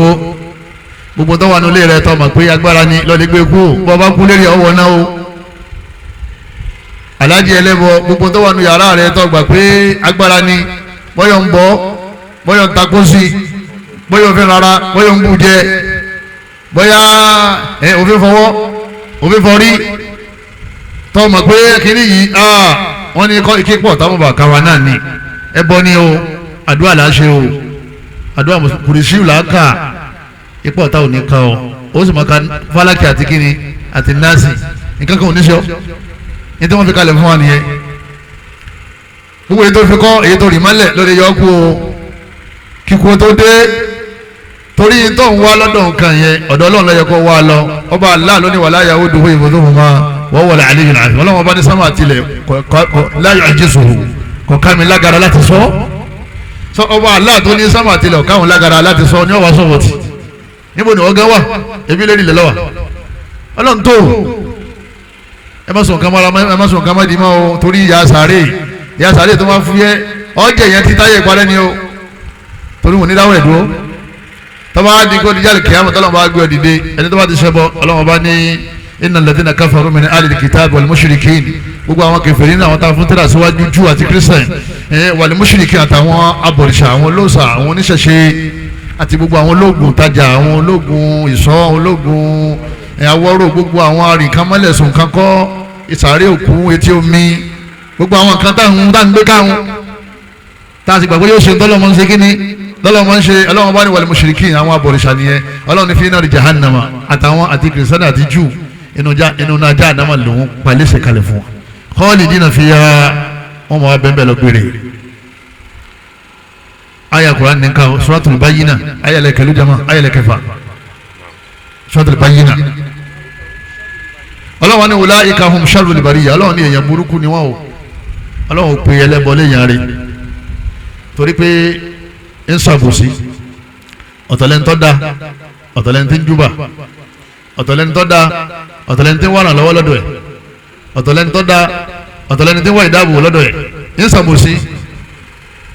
gbogbo tó wà nílé rẹ̀ tó mọ̀ pé agbára ni lọ́ọ́ lè gbé kú, bọ́ bá kú lérí ọwọ́ náà o. Alájẹ ẹlẹ́bọ gbogbo tó wà nù yàrá rẹ̀ tó gbà pé agbára ni, bọ́yọ̀ ń bọ́, bọ́yọ̀ ń takó sí, bọ́yọ̀ òfin rárá, bọ́yọ̀ ń bù jẹ, bọ́yá òfin fọwọ́, òfin fọrí, tó mọ̀ pé kínní yìí wọ́n ní kí pọ̀ táwọn bá káwa náà ni ẹbọ ni o, àdúrà là á ṣe o, àdúrà kùrìsíù là á kà, ipò ọ̀tá ò ní ká o, ó sì mọ̀ ká fálákì àti kínní àti násì, nǹkan kan ò ní ṣe ọ́. Ní tí wọ́n fi kalẹ̀ fún wa nìyẹn. Gbogbo èyí tó fi kọ́, èyí tó rì mọ́lẹ̀ lórí yọ kú o, kíkú tó dé. Torí tó ń wá lọ́dọ̀ nǹkan yẹn, ọ̀dọ̀ Ọlọ́run ló yẹ kó wá lọ. Ọba Allah ló ní wala ya'uduhu hifdhuhuma wa huwal aliyyul azim. Ọlọ́run ọba ní sámà àtìlẹ̀ la yu'jizuhu, kò ká mi lágara láti sọ. Sọ ọba Allah tó ní sámà àtìlẹ̀ ọ̀ká òun lágara láti sọ ní ọwọ́ sọ̀wọ́ tì. Níbo ni ọ̀gá wà? Ebi lórí ilẹ̀ lọ́wọ́. Ọlọ́run tó ẹ má sọ nǹkan mọ́ra, ẹ má sọ nǹkan mọ́ di mọ́ o, torí ìyà sàárè, ìyà sàárè tó máa fúyẹ́ ọjọ́ yẹn ti táyé ìparẹ́ ni o, torí wọn ní dáwọ́ ẹ̀ dúró. Tọ́ba á di kó di jáde kìámù, tọ́lọ́mọ bá gbé ọ dìde, ẹni tó bá ti ṣẹbọ, Ọlọ́run bá ní innal ladhina kafaru min ahlil kitabi wal mushrikin, gbogbo àwọn kèfèrí náà àwọn tá a fún tẹ́lá síwájú Júù àti Kírísítẹ̀n, wal mushrikin àtàwọn abọ̀rìṣà, àwọn olóòṣà, àwọn oníṣẹ̀ṣe, àti gbogbo àwọn ológun tajà, àwọn ológun ìṣọ́, àwọn ológun awọ́rò, gbogbo àwọn arìnkámọ́lẹ̀sùn kankọ́, ìsàárè òkú, etí omi, gbogbo àwọn nǹkan táwọn tá ń gbé káwọn tá a sì gbàgbé yóò ṣe tọ́lọ́mọ ń ṣe kí ni tọ́lọ́mọ ń ṣe. Ọlọ́run bá ní wal mushrikin, àwọn abọ̀rìṣà nìyẹn. Ọlọ́run ní fi nari jahannama, àtàwọn àti kìrìsìtánì àti Júù, inú náà jahannama lòun palẹ́sẹ̀ kalẹ̀ fún wa, khalidina fiha, wọn mọ̀ wá bẹ́ẹ̀ lọ gbére. Aya Qur'an nìkan Suratul Bayyina, aya lẹ́kẹ̀lú jama, aya lẹ́kẹ̀fà, Suratul Bayyina. Ọlọ́run ní ulaika hum sharrul bariyya, Ọlọ́run ní èèyàn burúkú ni wọ́n o. Ọlọ́run ò pe ẹlẹ́bọ léèyàn rẹ̀ torí pé ń sàbòsí, ọ̀tọ̀lẹ́ntọ́ da, ọ̀tọ̀lẹ́ntí ń júbà, ọ̀tọ̀lẹ́ntọ́ da, ọ̀tọ̀lẹ́ntí ń wà ràn lọ́wọ́ lọ́dọ̀ ẹ̀, ọ̀tọ̀lẹ́ntọ́ da, ọ̀tọ̀lẹ́ntí ń wà ìdáàbò lọ́dọ̀ ẹ̀, ń sàbòsí.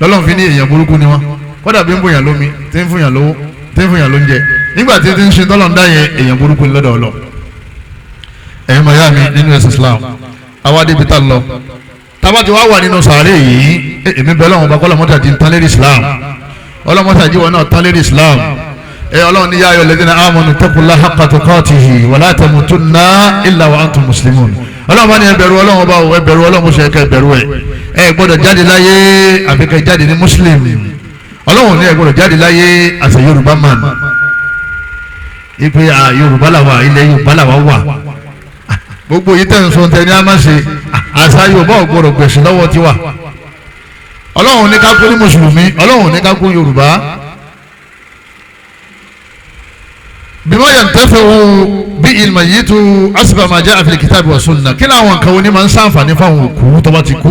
Lọ́lọ́run fi ní èèyàn burúkú ni wọ́n. Kódà bí ń bòyàn lómi, tí ń fúnyàn lówó, tí ń fúnyàn lóúnjẹ, nígbà tí ń ṣe tọ́lọ̀ ń dá yẹn, èèyàn burúkú ni lọ́dọ̀ Ọlọ́run. Ẹ̀yin mọ̀ yá mi nínú ẹ̀sìn Islam, àwa débi tá lọ. Tábà tí wàá wà nínú sàárè yìí, èmi bẹ́ẹ̀ lọ́wọ́n bá kọ́lọ́ mọ́tàdí ń tán lérí Islam, ọlọ́mọ́tàdí wọn náà tán lérí Islam. Ẹ Ọlọ́run ní yā ayyuhalladhīna āmanū ittaqullāha haqqa tuqātihi wa lā tamūtunna illā wa antum muslimun. Ọlọ́run bá ní ẹ bẹ̀rù Ọlọ́run bá ẹ bẹ̀rù Ọlọ́run ṣe kẹ́ ẹ bẹ̀rù ẹ. Ẹ gbọ́dọ̀ jáde láyé àfi kẹ́ jáde ní Muslim. Ọlọ́run ní ẹ gbọ́dọ̀ jáde láyé as a Yorùbá man. Ipe Yorùbá làwà, ilẹ̀ Yorùbá làwà wà. Gbogbo yìí tẹ̀ ń sọ tẹ̀ ní a máa ṣe àṣà Yorùbá ò gbọ́dọ̀ gbẹ̀sìn lọ́wọ́ tiwa. Ọlọ́run ní ká kú ní Mùsùlùmí, Ọlọ́run ní ká kú Yorùbá. Bima yantafi'u bí al-mayyitu hasba ma ja'a fil kitabi wa sunnah. Kí làwọn nǹkan wo ni máa ń sàǹfààní fáwọn òkú tó bá ti kú?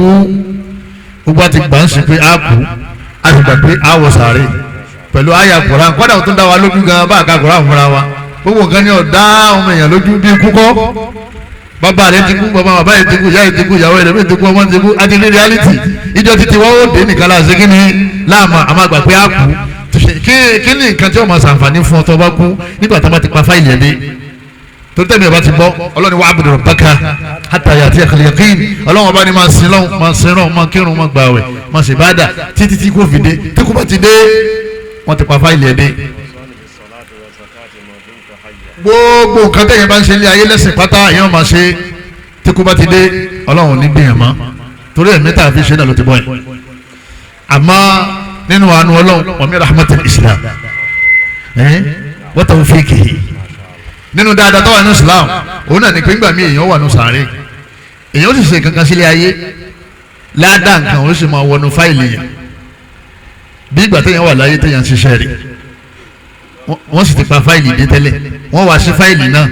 Gbogbo àti gbà ń sìn pé a kú, a sì gbà pé a wọ sàárè pẹ̀lú àyà Kùránì. Kọ́dà tó ń dá wa lójú gan bá a ka Kùránì fúnra wa. Gbogbo nǹkan ni ọ̀dá ọmọ èèyàn lójú bí ikú kọ́. Bàbá rẹ ti kú, bàbá bàbá yẹn ti kú, ìyá yẹn ti kú, ìyàwó yẹn ti kú, ọmọ ti kú, àti ní reality. Ìjọ títí wọ́n ó dé nìkan láti ṣe kí ni láàmú àmọ́ àgbà pé a kú. Kí ni nǹkan tí ó máa ṣàǹfààní fún ọ tó bá kú nígbà tó bá ti pa fáìlì ẹ̀ dé? Torí tẹ̀mí ẹ̀ bá ti bọ́, Ọlọ́run wa'budu rabbaka hatta ya'tiyakal yaqin. Ọlọ́run ọba ni máa sin lọ́hùn, máa sin rán, máa kírun, máa gbààwẹ̀, máa ṣe ìbádà títí tí kò fi dé. Tí kò bá ti dé, wọ́n ti pa fáìlì ẹ̀ dé. Gbogbo nǹkan tẹ̀yìn bá ń ṣe ní ayé lẹ́sìn pátá èèyàn máa ṣe, tí kò bá ti dé, Ọlọ́run ní gbìyànjú mọ́. Torí ẹ̀mí tá a fi ṣe náà ló ti bọ́ yìí. Àmọ́ nínú àánú Ọlọ́run, wa min rahmatil Islam wa tawfiqihi, nínú dáadáa tó wà nínú Islam, Òun náà ní pé ńgbà míì èèyàn wà nù sàárè, èèyàn ó sì ṣe kankan sílé ayé, ládàá nǹkan ó sì máa wọnú fáìlì yẹn bí ìgbà téèyàn wà láyé téèyàn ń ṣiṣẹ́ rẹ̀. Wọ́n sì ti pa fáìlì dé tẹ́lẹ̀, wọ́n wá sí fáìlì náà.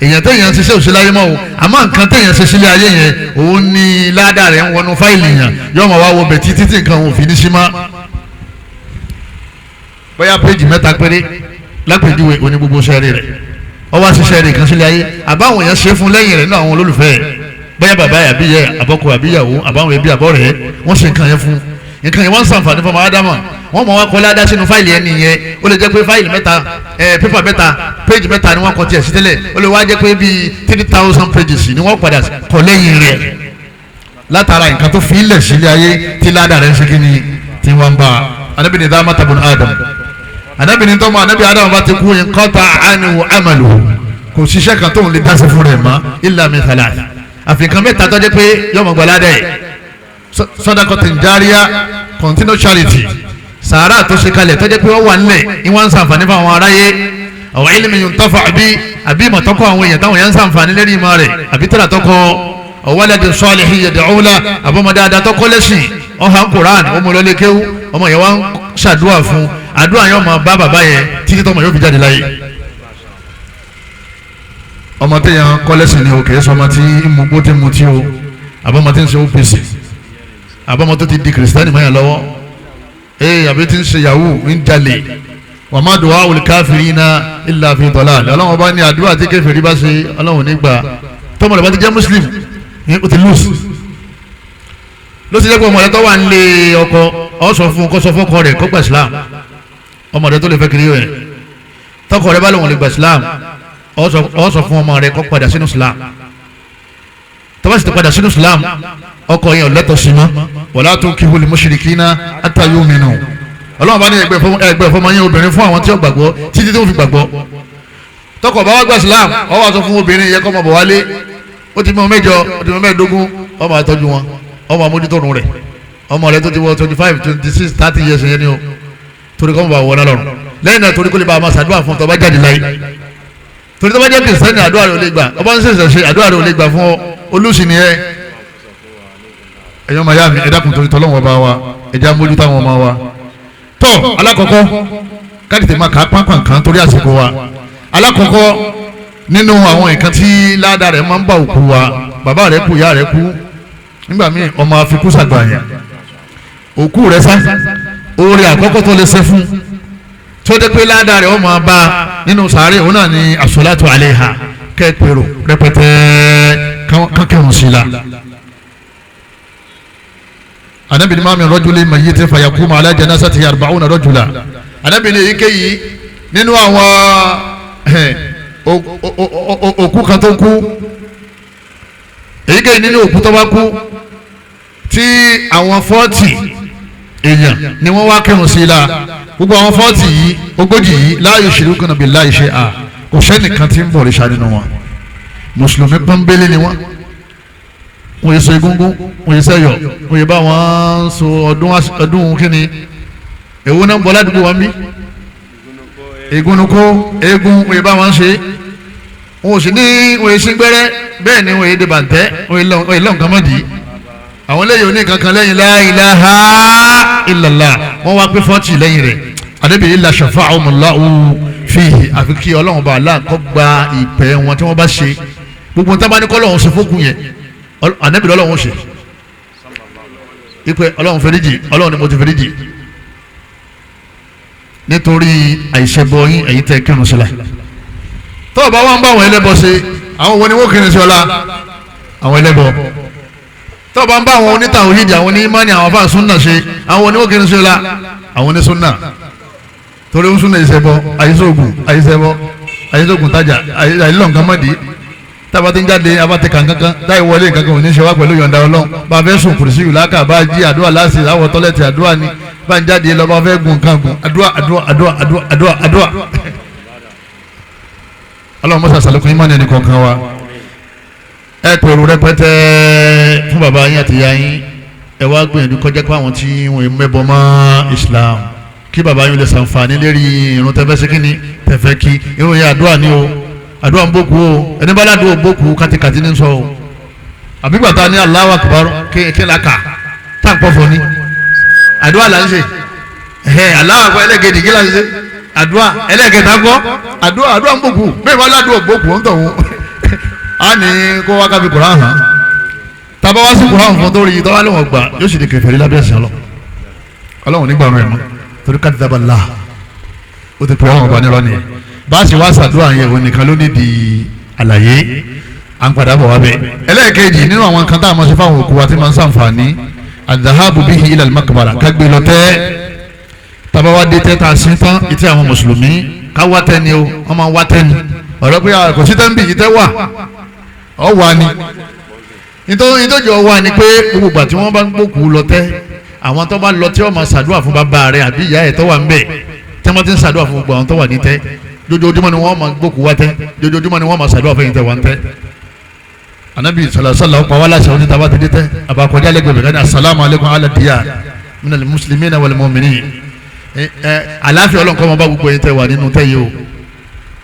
Èèyàn téèyàn ń ṣiṣẹ́ òṣèlú ayé mọ́ o, àmọ́ nǹkan téèyàn ṣe sílé ayé yẹn òun ní ládàá rẹ̀ ń wọnú fáìlì yẹn, yóò máa wá wọ bẹ̀ títí tí nǹkan òun fi ní sí mọ́. Bóyá péjì 3 péré lápèjúwe oní gbogbo sẹ́ẹ̀rì rẹ̀, ó wá ṣiṣẹ́ rẹ̀ kan sílé ayé, àbáwọn èèyàn ṣe fún lẹ́yìn rẹ̀ nínú àwọn olólùfẹ́ rẹ̀, bóyá bàbá ẹ̀ àbí yẹ àbọ́kọ àbíyàwó àbáwọn ẹbí àbọ̀ rẹ̀, wọ́n ṣe nǹkan yẹn fún nǹkan yẹn, wọ́n ń sàǹfààní fún ọmọ ádámà. Wọ́n mọ̀ wá kọ́ ládá sínú fáìlì ẹni yẹn. Ó lè jẹ́ pé fáìlì 3, pépà 3, péjì 3 ni wọ́n kọ tiẹ̀ sí tẹ́lẹ̀, ó lè wá jẹ́ pé bíi 3,000 pages ni wọ́n padà kọ lẹ́yìn rẹ̀ látara nǹkan tó fi ilẹ̀ sílé ayé tí ládàá rẹ̀ ń ṣe kí ni tí wọ́n ń bá a. Ànábì ní dáhùn tabun Adam, Ànábì ní tọ́mọ Ànábì Adam bá ti kú yín kọ́ta àniwò amalu, kò ṣiṣẹ́ kan tóun lè dáṣe fún rẹ̀ mọ́ illa min thalath, àfikàn 3 tó jẹ́ pé yọmọ gbọ́ládẹ́ yìí: sadaqatin jariya, continue charity, sàárà tó ṣe kalẹ̀ tó jẹ́ pé wọ́n wà nílẹ̀ ìwọ̀n ń sàǹfààní fún àwọn aráyé, aw ilmin yuntafa bi, àbí ìmọ̀tọ́kọ àwọn èèyàn táwọn èèyàn ń sàǹfààní lérí ìmọ̀ rẹ̀, àbí tẹ́lá tọkọ, aw waladin salihin yad'u lahu, àbọ̀mọdé adatọ́kọ lẹ́sìn ọ̀hán Quran ọmọlọ́lẹ́kẹ́wù, ọmọ yẹn wá ń ṣàdúrà fún, àdúrà yẹn ọmọ bá bàbá yẹn títí tọmọ yóò fi jáde láyé. Ọmọ téèyàn kọ́lẹ́sìn ni o, kìí sọ ọmọ tí ń mu gbó tí ń mutí o, àbọ̀mọ tí ń ṣe OPC, àbọ̀mọ tó ti di kìrìsìtánì mọ́yàn lọ́wọ́, ee àbí tí ń ṣe yahoo ń jalè. Wa ma du'aul kafirina illa fi dalal. Ọlọ́wọ́n bá ní àdúrà tí kèfèrí bá ṣe Ọlọ́run nígbà. Tọmọ rẹ̀ bá ti jẹ́ muslim ó ti lose. Ló ti jẹ́ pé ọmọ rẹ̀ tó wà nílé ọkọ ọ sọ fún kó sọ fọ́kọ rẹ̀ kó gba Islam. Ọmọ rẹ̀ tó lè fẹ́ kiri yẹn, tọkọ rẹ̀ bá lòun lè gba Islam, ọ sọ fún ọmọ rẹ̀ kó padà sínú Islam. Tó bá sì ti padà sínú Islam, ọkọ yẹn ò lẹ́tọ̀ọ́ sí mọ́. Wala tunkihul mushrikina hatta yu'minu. Ọlọ́run bá ní ẹgbẹ́ fọmọ yẹn obìnrin fún àwọn tí ó gbàgbọ́ títí tó fi gbàgbọ́. Tọkọ bá wá gba Islam, ọ wá sọ fún obìnrin yẹn kó máa bọ̀ wálé, ó ti mọ 8, ó ti mọ 15, ó máa tọ́jú wọn, ó máa mójútó ọ̀run rẹ̀. Ọmọ rẹ̀ tó ti wọ 25, 26, 30 years yẹn ni o, torí kọ́ mọ̀ bá wọ náà lọ́rùn. Lẹ́yìn náà torí kó lè bá a máa ṣàdúrà fún tó bá jáde láyé. Torí tó bá jẹ́ kìrìsìtẹ́nì àdúrà rẹ̀ ò lè gbà, ọba ń ṣẹ̀ṣẹ̀ ṣe àdúrà rẹ̀ ò lè gbà fún ọ, olùsìn ni ẹ. Ẹ̀yọ́ màyá mi, ẹ dákun torí tọ́lọ́wọ́n bá wa, ẹ jẹ́ amójútó àwọn ọmọ wa. Tọ́ alákọ̀ọ́kọ́ káàdì tèmi kà á pánpán kan torí àsìkò wa. Alákọ̀ọ́kọ́ nínú àwọn nǹkan tí ládàá rẹ̀ máa ń bá òkú wa, bàbá rẹ̀ kú, ìyá rẹ̀ kú, nígbà míì ọmọ afikún sàgbà yẹn, òkú rẹ̀ sá, oore àkọ́kọ́ tó lè ṣe fún tó dé pé ládàá rẹ̀ ó máa bá nínú sàárè, òun náà ni àsọ̀látù àléhà, kẹ́ẹ̀pẹ̀rò rẹpẹtẹ kankẹrùn sí la. Ànábì ní ma min rajulin mayyitin fayaqumu ala janazatihi arba'una rajula. Ànábì ní èyíkéyìí nínú àwọn òkú kan tó kú, èyíkéyìí nínú òkú tó bá kú tí àwọn 40 èèyàn ni wọ́n wá kírun sí la, gbogbo àwọn 40 yìí, 40 yìí, la yushrikuna billahi shay'a, kò sẹ́nìkan tí ń bọ̀ òrìṣà nínú wọn, mùsùlùmí pọ́nbélé ni wọ́n, wọ́n yẹ sọ egungun, wọ́n yẹ sẹ́yọ̀, wọ́n yẹ bá wọn sọ ọdún kínní, èwo náà ń bọ̀ ládùúgbò wọn bí ìgúnnukó eégún, wọ́n yẹ bá wọn ṣe, wọ́n ò sì ní wọ́n yẹ sí gbẹ́rẹ́, bẹ́ẹ̀ ni wọ́n yẹ dèbàntẹ́, wọ́n yẹ lọ́n kan mọ́dì. Àwọn lẹ́yìn oní kankan lẹ́yìn la ilaha illallah, wọ́n wá pé 40 lẹ́yìn rẹ̀. Ànábì illa shafa'ahumullahu fihi, àfi kí Ọlọ́run bá aláà kó gba ìpẹ́ wọn tí wọ́n bá ṣe, gbogbo tí wọ́n bá ní kọ́ Ọlọ́run ṣe fókun yẹn, Ànábì lọ́lọ́run ṣe ipe Ọlọ́run fẹ́ríjì, Ọlọ́run ni mo ti fẹ́ríjì nítorí àìṣẹbọ yín ẹ̀yin tẹ́ kírun sílẹ̀. Tó o bá wà ń bá àwọn ẹlẹ́bọ ṣe, àwọn wo ni wọ́n kírun sí ọlá? Àwọn ẹlẹ́bọ. Tó o bá ń bá àwọn onítàwíìdì, àwọn onímánì, àwọn afáà súnà ṣe, àwọn wo ni wọ́n kírun sí ọlá? Àwọn onísúnà. Torí ń súnà ìṣẹbọ, àìṣògùn, àìṣẹbọ, àìṣògùn tajà, àìlọ́nkámọ́dì. Tába ti ń jáde abá ti kàn kankan táyì wọlé nǹkankan ò ní ṣe wá pẹ̀lú yọ̀ǹda Ọlọ́run. Bá a fẹ́ sùn kùrìsì yìí láàkà, bá a jí àdúrà láti àwọ̀ tọ́lẹ̀tì àdúrà ni, bá a ń jáde lọ bá a fẹ́ gun nǹkan gun àdúrà àdúrà àdúrà àdúrà àdúrà àdúrà. Ọlọ́run mọ́sá sàlékún ìmánì ẹnì kọ̀ọ̀kan wa. Ẹ pèrò rẹpẹtẹ fún bàbá yín àti ìyá yín, ẹ wá gbìyànjú kọjá pé àwọn tí wọ́n mẹ́bọ mọ́ Islam, kí bàbá yín lè ṣàǹfààní lérí irun tẹ́fẹ́ sí kíni tẹ́fẹ́ kí irun yẹn àdúrà ni o. Àdúrà ń bókù o, ẹni bá ládùúgbò bókù kàtìkàtì ní sọ o. Àbígbà tá a ní Allahu Akbar kí la kà tá à ń pọ̀fọ̀ ni àdúrà là ń ṣe. Allahu Akbar ẹlẹ́gẹ̀dì kí là ń ṣe àdúrà ẹlẹ́gẹ̀dà gbọ́ àdúrà àdúrà ń bókù. Bẹ́ẹ̀ bá ládùúgbò bókù ń tọ̀ wọ́n á ní kó wá kábi Kùránì hàn. Tàbá wá sí Kùránì fún tó rí tọ́wá lóun gbà yóò sì di kèfèrí lábẹ́ ẹ̀sìn Ọlọ́run nígbà rẹ̀ mọ́ torí káàdìdàbà là ó ti pè ọ́n ọba nírọ́ nìyẹn. Bá a sì wá sàdúrà yẹn òun nìkan ló ní di àlàyé à ń padà bọ̀ wá bẹ́ẹ̀. Ẹlẹ́ẹ̀kejì nínú àwọn kan tá a máa ṣe fáwọn òkú wa tí máa ń sàǹfààní àdàhábù bíhi ilal makbara kágbé lọ tẹ́. Tàbá wá dé tẹ́ tá a sin tán ìtẹ́ àwọn mùsùlùmí ká wá tẹ́ ni o, wọ́n máa wá tẹ́ ni. Ọ̀rọ̀ pé kò sí tẹ́ ń bì yìí tẹ́ wà ọ̀ wà ni. Nítorí ọwọ́ ni pé gbogbo ìgbà tí wọ́n bá ń gbókùú lọ tẹ́, àwọn tó bá lọ tí wọ́n máa ṣàdúrà fún bàbá rẹ̀ àbí ìyá ẹ̀ tó wà ń bẹ̀, tí wọ́n ti ń ṣàdúrà fún gbogbo àwọn tó wà ní tẹ́, jojoojúmọ́ ni wọ́n máa gbókùú wá tẹ́, jojoojúmọ́ ni wọ́n máa ṣàdúrà fún yín tẹ́ wà ń tẹ́. Anabi salasala ọkọ wa láṣẹ oní taba ti dé tẹ́ àbàkọjá lẹ́gbẹ̀ẹ́ bẹ̀rẹ̀ ní asalaamu alaykum ala diyar minal muslimina wal mu'minin. Àlàáfíà Ọlọ́run kó máa bá gbogbo yín tẹ́ wà nínú tẹ́ yìí o.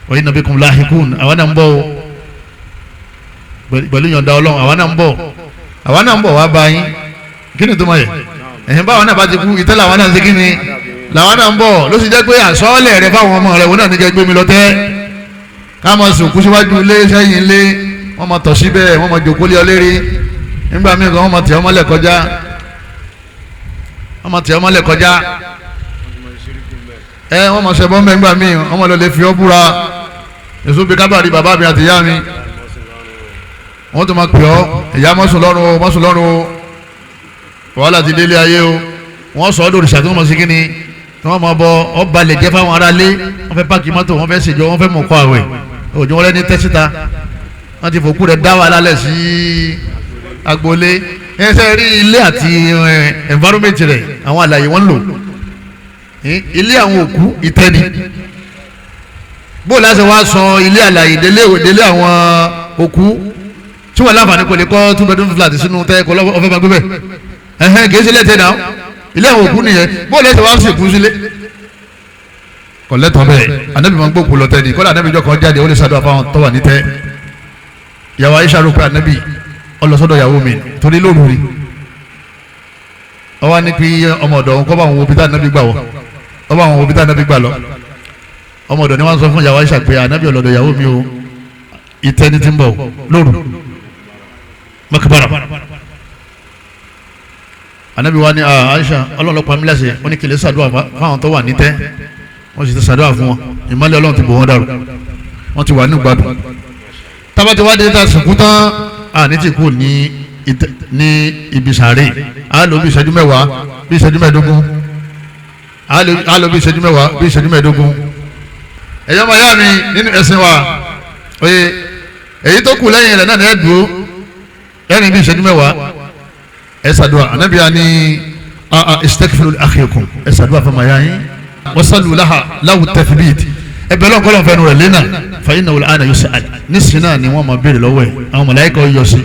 Wa inna bikum lahikun, àwọn náà ń bọ̀ o pẹ̀lú yọ̀ǹda Ọlọ́run, àwọn náà ń bọ̀, àwọn náà ń bọ̀ wá bá yín. Kí ni tó máa yẹ ẹ̀hìn báwọn náà bá ti kú ìtẹ́ làwọn náà ń ṣe kí ni làwọn náà ń bọ̀. Ló sì jẹ́ pé àsọ́ọ́lẹ̀ rẹ fáwọn ọmọ rẹ wọn náà ní kẹ́ gbé mi lọ tẹ́. Ká máa sòkú síwájú ilé sẹ́yìn ilé, wọ́n máa tọ̀ síbẹ̀, wọ́n máa jòkó lé ọ lérí. Nígbà míì kan wọ́n máa tẹ̀ ọ́ mọ́lẹ̀ kọjá, wọ́n máa tẹ̀ ọ́ mọ́lẹ̀ kọjá. Ẹ wọ́n máa ṣẹbọ́ mẹ́ nígbà míì, wọ́n máa lọ lè fi ọ́ búra. Èso bíi kábàárì bàbá mi àti ìyá mi, wọ́n tún máa pè ọ́, ìyá mọ́sùn lọ́rùn o, mọ́sùn lọ́rùn o, wàhálà ti délé ayé o. Wọ́n sọ ọ́ dòrìṣà tí wọ́n mọ̀ sí kíni tí wọ́n mọ̀ bọ ọ́ balẹ̀ jẹ́ fáwọn aráalé. Wọ́n fẹ́ páàkì mọ́tò, wọ́n fẹ́ ṣèjọ, wọ́n fẹ́ mọ̀ kọ́ àwẹ̀ òjò wọn lẹ́ni tẹ́síta. Wọ́n ti fòkú rẹ̀ dá wàhálà lẹ̀ sí agboolé. Ẹsẹ̀ rí ilé àti environment rẹ̀ àwọn àlàyé wọ́n lò ilé àwọn òkú ìtẹ́ni. Bóòlù láti wá sọ ilé àlàyé délé àwọn òkú tí wọ́n láǹfààní kò lè kọ́ 2 bedroom flat sínú tẹ́ kọ́ ọ̀fẹ́ máa gbé bẹ́ẹ̀. Ẹ̀hẹ́n kì í ṣe lẹ́tẹ̀ náà, ilé àwọn òkú nìyẹn. Bóòlù ẹ̀sẹ̀ wá sí òkú sílé kọ̀lẹ́tọ̀ bẹ́ẹ̀. Anábì máa ń gbókù lọ tẹ́ ni. Kọ́lá anábì jọ kan jáde ó lè ṣàdúrà fáwọn tó wà ní tẹ́. Ìyàwó Aisha rò pé anábì ọlọ́sọ́dọ̀ ìyàwó mi torí lóru rí. Ọwọ́ ní pé ọmọ ọ̀dọ̀ òun kọ́ bá àwọn òbí tá anábì gbà wọ́, ọba àwọn òbí tá anábì gbà lọ. Ọmọ ọ̀dọ̀ ni wọ́n sọ fún ìyàwó Aisha pé anábì ọlọ́dọ̀ ìyàwó mi o, ìtẹ́ ni ti ń bọ̀ lóru makabara. Anabi wa ni Aisha ọlọ́lọ́pàá mi lẹ́sẹ̀ wọ́n ní kìlẹ̀ sàdúrà fáwọn tó wà ní tẹ́. Wọ́n sì ti sàdúrà fún wọn, ìmọ́lẹ̀ Ọlọ́run ti bò wọ́n dàrú, wọ́n ti wà ní ìgbádùn. Tábà tí wàá dé ta sìnkú tán àní ti kú ní ibi sàárè. Á lò bí ìṣẹ́jú mẹ́wàá bí ìṣẹ́jú mẹ́ẹ̀ẹ́dógún, á lò bí ìṣẹ́jú mẹ́wàá bí ìṣẹ́jú mẹ́ẹ̀ẹ́dógún. Ẹ̀yọ́ máa yá mi nínú ẹ̀sìn wa, oye èyí tó kù lẹ́yìn rẹ̀ náà ní ẹ̀ dúró lẹ́yìn bí ìṣẹ́jú mẹ́wàá ẹ ṣàdúà. Ànábì ní istaghfiru li akhikum, ẹ ṣàdúà fún màyà yín, wasalu laha lahu tathbit, ẹ bẹ̀rẹ̀ lọ́nkọ́ lọ́nfẹ́ nu rẹ̀ lẹ́nà fa innahu al-ana yus'al. Nísìn náà ni wọ́n máa béèrè lọ́wọ́ ẹ̀, àwọn màláíkà yọ sí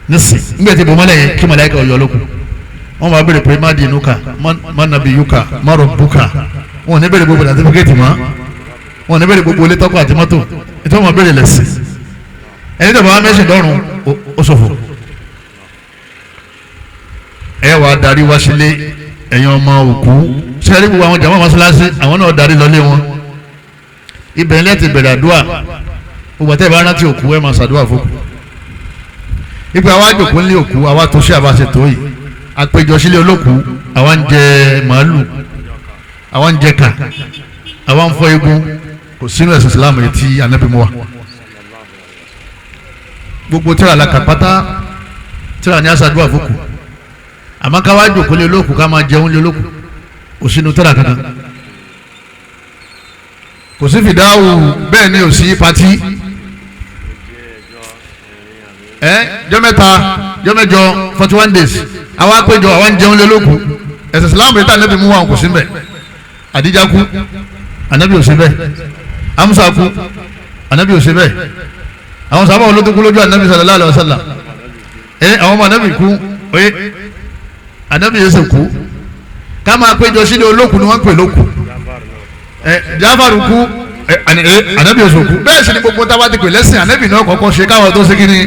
nísìn nígbà tí bòmọ́lẹ̀ yẹn kí màláíkà yọ lókun, wọ́n máa béèrè pé má dinuka, má nabiyuka, má rabbuka. Wọn ò ní béèrè gbogbo àtẹ́fíkẹ́tì mọ́, wọn ò ní béèrè gbogbo ilé tọ́kọ àti mọ́tò, ètò wọn máa béèrè lẹ́sìn. Ẹni tó bá wá mẹ́sìn dọ́rùn ó ṣòfò. Ẹ wàá darí wá sílé ẹ̀yin ọmọ òkú sẹ́rí gbogbo àwọn jàmá mọ́sálásí àwọn náà darí lọlé wọn. Ibẹ̀ ilé ti bẹ̀rẹ̀ àdúrà. Gbogbo àtẹ̀ bá rántí òkú ẹ̀ máa ṣàdúrà fókù. Ibi àwa jòkó nílé òkú àwa tó ṣe àbáṣe tó yìí, àpéjọ sílé olókù, àwa ń jẹ màálù, àwa ń jẹ kà, àwa ń fọ egun. Kò sínú ẹ̀sìn Islam yìí tí Ànábì mú wa. Gbogbo tíra la kà pátá, tíra ní àṣàdúrà fókù. Àmọ́ ká wá jòkó lé olókù ká máa jẹun lé olókù, kò sínú tíra kankan, kò sí fìdáwù, bẹ́ẹ̀ ni ò sí patí. Jọ́ mẹ́ta jọ́ mẹ́jọ 41 days àwa péjọ àwa ń jẹun lé olókù. Ẹ̀sìn Islam yìí tá Ànábì mú wa kò sí mbẹ̀. Àdíjà kú, Ànábì ò sí bẹ́ẹ̀. Amusa kú, Ànábì ò sí bẹ́ẹ̀. Àwọn sábà wọn ló tó kú lójú Ànábì sallallahu alaihi wasallam. Àwọn ọmọ Ànábì kú, oye Ànábì yẹn sì kú. Ká máa péjọ sílé olókùn ni wọ́n ń pè lókù. Jáfàrù kú, Ànábì òṣòkú bẹ́ẹ̀ sì ni gbogbo tá a bá ti pè lẹ́sìn ànábì náà kọ́kọ́ ṣe káwọn tó ṣe kíni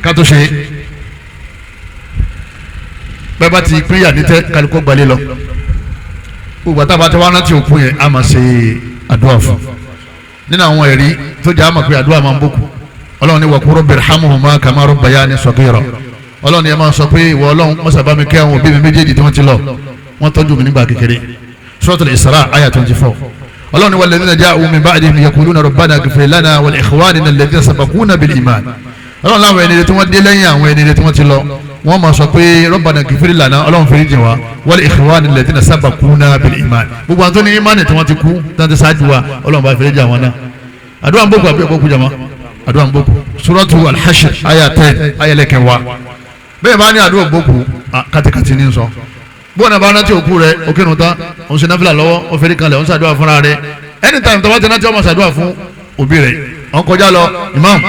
ká tó ṣe. Bẹ́ẹ̀ bá ti pínyà nítẹ́ kálukọ́ gbalẹ̀ lọ. Gbogbo àtàbà tí wọ́n rántí òkú yẹn a máa ṣe àdúrà fún. Nínú àwọn ẹ̀rí tó jẹ́ àmọ̀ pé àdúrà máa ń bókù. Ọlọ́run ní waqur rabbi irhamhuma kama rabbayani saghira. Ọlọ́run ní ẹ máa sọ pé ìwọ Ọlọ́run mọ́sà bá mi kẹ́ àwọn òbí mi méjèèjì tí wọ́n ti lọ. Wọ́n tọ́jú mi nígbà kékeré. Suratul Isra àyà 24. Ọlọ́run ní walladhina ja'u min ba'dihim yaquluna rabbana ighfir lana wa li ikhwanina alladhina sabaquna bil iman. Ọlọ́run láwọn ẹni tí wọ́n dé lẹ́yìn àwọn ẹni tí wọ́n ti lọ wọ́n máa sọ pé rabbana ighfir lana Ọlọ́run forí jìn wá wa li ikhwanina alladhina sabaquna bil iman. Gbogbo àwọn tó ní ìmánì tí wọ́n ti kú tí wọ́n ti ṣáájú wa Ọlọ́run bá forí jìn àwọn náà. Àdúrà ń bókù àbí ọ̀bọ̀kú jama àdúrà ń bókù. Suratu Al-Hashr àyà 10 àyà lẹ́kẹ̀wá. Bẹ́ẹ̀ bá ní àdúrà bókù kàtìkàtì ní sọ. Bóun náà bá rántí òkú rẹ̀ òkèrún tán òun ṣe náfìlà lọ́wọ́ ó fẹ́rí kalẹ̀ òun ṣàdúrà fúnra rẹ̀. Anytime tó bá ti rántí ọmọ ṣàdúrà fún òbí rẹ̀. Wọ́n kọjá lọ imam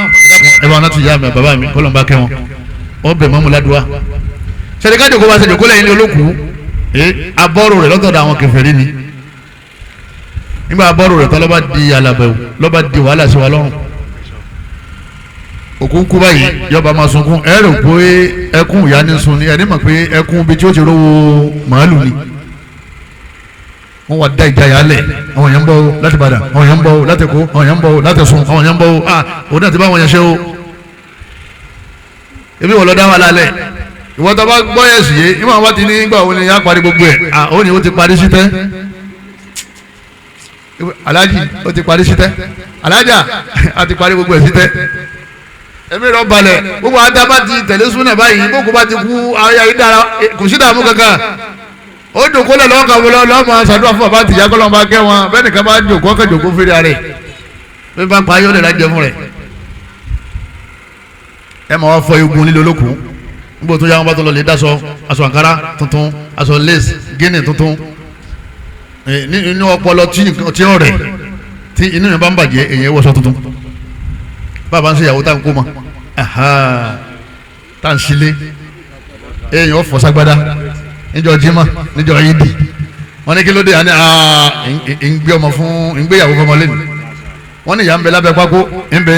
ẹ bá rántí ìyá mi bàbá mi kọ́lọ̀ ń bá kẹ́ wọn. Ó bẹ̀ mọ́mú ládùúgbà. Sẹ́ni ká jòkó bá ṣe jòkó lẹ́yìn olókùú abọ́rò rẹ̀ lọ́tọ̀ọ̀dọ̀ àwọn kèfèrí ni. Nígbà abọ́rò rẹ̀ tán ló bá di alàbẹ̀wò ló bá di wàhálà sí wa lọ́rùn. Òkú kú báyìí yọba máa sunkún ẹ rò pé ẹkún ìyá ní sun ni ẹni mọ̀ pé ẹkún bíi tí ó ti rówó màálù ni. Wọ́n wá da ìjayà lẹ̀ àwọn èèyàn ń bọ̀ láti Ìbàdàn àwọn èèyàn ń bọ̀ láti Èkó àwọn èèyàn ń bọ̀ láti Ọ̀ṣun àwọn èèyàn ń bọ̀ ah òun náà ti bá wọn yẹn ṣe o. Ebi wọ́n lọ dá wà lálẹ́ ìwọ́n tó bá gbọ́ yẹn sì yé ìwọ́n àwọn bá ti ní gbà òun ni yá parí gbogbo ẹ̀ ah òun ni ó ti parí sí tẹ́ alájì ó ti parí sí tẹ́ alájà á ti parí gbogbo ẹ̀ sí tẹ́ ẹ̀mí rẹ̀ balẹ̀ gbogbo àwọn tábà ti tẹ̀lé súnà báyìí gbogbo bá ti kú ayé ayé dára kò sí dààmú kankan ó jòkó lẹ̀ lọ́wọ́ kan lọ́wọ́ lọ́wọ́ máa ṣàdúrà fún bàbá àtìyá kọ́ lọ́wọ́ máa kẹ́ wọn bẹ́ẹ̀ nìkan bá jòkó ọkọ̀ jòkó fèrè rẹ̀ bí bá ń pa ayé ó lè rájẹ fún rẹ̀ ẹ máa wá fọ egun lílo olókùn nígbà tó yá wọn bá tó lọ lè dáṣọ aṣọ àǹkárá tuntun aṣọ lace gíní tuntun nínú ọpọlọ tí ó rẹ̀ tí inú yẹn bá ń bàjẹ́ èyàn wọṣọ tuntun bàbá ń ṣe ìyàwó tá à ń kó mọ tá à ń sílé èèyàn fọ ságbádá níjọ́ jimá níjọ́ yídì wọn ní kí ló dé àní ń gbé ọmọ fún ń gbé ìyàwó fọmọ lẹ́nu wọn ní ìyá ń bẹ lábẹ́ pákó ń bẹ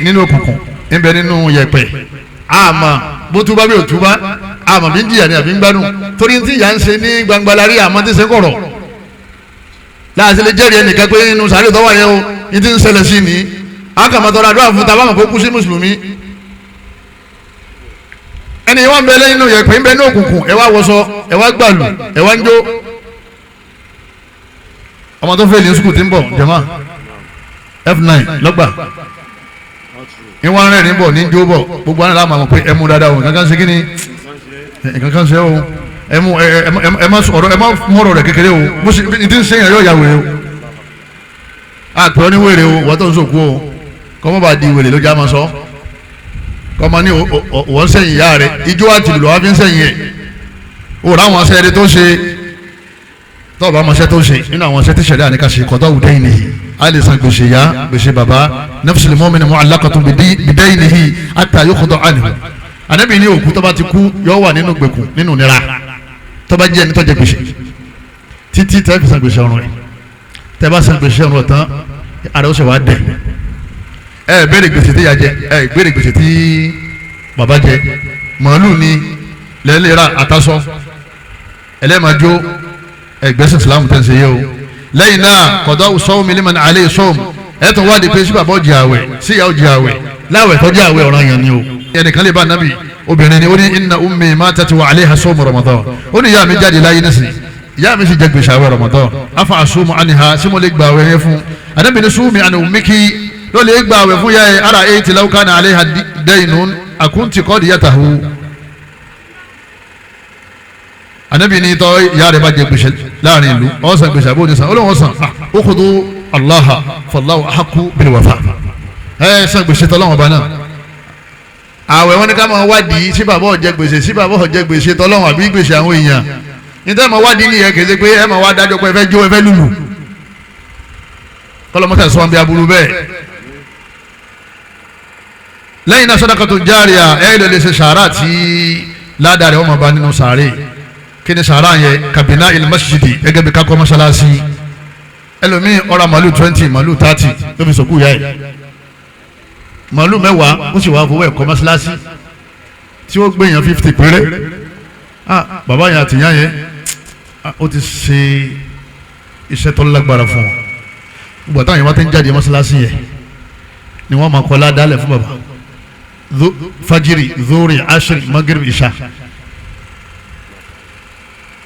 nínú òkùnkùn ń bẹ nínú yẹ̀pẹ̀ àmọ́ bó túbá bí ò túbá àmọ́ bí ń jìyà ni àbí ń gbádùn torí tí ìyá ń ṣe ní gbangba la rí àmọ́ tí ń ṣe kọ̀rọ̀ láti lè jẹ́rìí ẹnìkan pé nínú sàárè tó wà yẹn o ní ti ń ṣẹlẹ̀ sí ni akàmọ̀tọ́ra àdúrà fún tàbá àmọ̀ kó kú sí mùsùlùmí ẹni wọn bẹ lẹ́yìn inú yẹ̀pẹ̀ ń bẹ ní òkùnkùn ẹ wá wọṣọ ẹ wá gbàlù ẹ wá ń jó ọmọ tó fẹ́ lè sukùl tí ń bọ̀ jẹ̀mọ́ F9 lọ́gbà ìwọ̀n rẹ̀ ní bọ̀ ní jó bọ̀ gbogbo àwọn àlàmà mọ̀ pé ẹ mú dáadáa o nǹkan kan ṣe kí ni nǹkan kan ṣe o ẹ mú ẹ má sọ̀rọ̀ ẹ má mọ̀rọ̀ rẹ̀ kékeré o bó ṣe ní ti ń sẹ́yìn yóò ya wèrè o àpè ọ́ ní wèrè o wọ́n tó ń sòkú o kọ́ mọ́ bá di wèrè ló já máa sọ kọ́ mọ́ ní wọ́n sẹ́yìn ìyá rẹ̀ ijó àti ìlú lọ́wọ́ fi ń sẹ́yìn ẹ̀ o rà àwọn aṣẹ́ tó ṣe tọ́ọ̀ bá mọṣẹ́ tó ṣe nínú àwọn aṣẹ́ tí ṣẹ̀dá àníkà ṣe kọ́tọ́ wùdẹ́yìn nìyí a lè san gbèsè ya gbèsè baba nafsul mu'min mu'allaqatun bidaynihi hatta yuqda anhu. Ànábì ní òkú tó bá ti kú yóò wà nínú gbèkùn nínú nira tó bá jẹ́ ẹni tó jẹ gbèsè títí tẹ́ fi san gbèsè ọ̀run rẹ̀ tẹ́ bá san gbèsè ọ̀run rẹ̀ tán ara ó sì wá dẹ̀ ẹ béèrè gbèsè tí ya jẹ ẹ béèrè gbèsè tí baba jẹ màálù ni lẹ́lẹ́ra àtàsọ ẹlẹ́màjó ẹgbẹ́sìn Islam tẹ̀ ń ṣe yé o lẹ́yìn náà kọ̀dọ̀ sọ́wọ́mi liman alẹ́ sọ́wọ́m ẹ̀ tó wádìí pé sí bàbá ọ̀jẹ̀ àwẹ̀ sí ìyá ọ̀jẹ̀ àwẹ̀ láwẹ̀ tọ́jú àwẹ̀ ọ̀ràn yẹn ni o. ẹnìkan lè bá nábì obìnrin ni ó ní inna ummi matat wa alayha sawmu Ramadan ó ní ìyá mi jáde láyé nísìnyí ìyá mi sì jẹ gbèsè àwẹ̀ Ramadan afa asumu anha sí mo lè gba àwẹ̀ yẹn fún ànábì ní sumi àni ummiki ló lè gba àwẹ̀ fún yá ẹ ara èyí law kana alayha daynun akunti qadiyatahu anabi ni tọ́ ìyá rẹ̀ bá jẹ gbèsè láàrin ìlú ọ̀sán gbèsè àbó onísàn olóhùn ọ̀sán okudu allaha fallahu ahaku bilwafa ẹ san gbèsè tọ́lọ́wọ́n ọba náà àwẹ̀ wọn ni ká máa wádìí sí bàbá ọ̀jẹ̀ gbèsè sí bàbá ọ̀jẹ̀ gbèsè tọ́lọ́wọ́n àbí gbèsè àwọn èèyàn níta máa wádìí nìyẹn kì í ṣe pé ẹ máa wá dájọ́ pé ẹ fẹ́ jó ẹ fẹ́ lùlù kọ́lọ́mọ́sá sọ wọn bí aburú bẹ́ẹ̀ lẹ́yìn náà sadaqatun jariya ẹ lè ṣe sàárà tí ládàá rẹ̀ wọ́n máa bá nínú sàárè kí ni sàárà yẹn kabina il masjidi gẹ́gẹ́ bí kakọ́ mọ́sálásí Ẹlòmíì ó ra màálù 20, màálù 30 ló fi sọ̀kú ìyá ẹ̀. Màálù 10 ó sì wá fowó ẹ̀kọ́ mọ́ṣáláṣí tí ó gbé yàn 50 péré. Bàbá yẹn àti ìyá yẹn ó ti ṣe iṣẹ́ tó lágbára fún wọn. Gbogbo àtàwọn yẹn wá ti ń jáde mọ́ṣáláṣí yẹn ni wọ́n máa kọ́ ládàálẹ̀ fún bàbá. Fajiri, zori, ashiri, magrib, isha.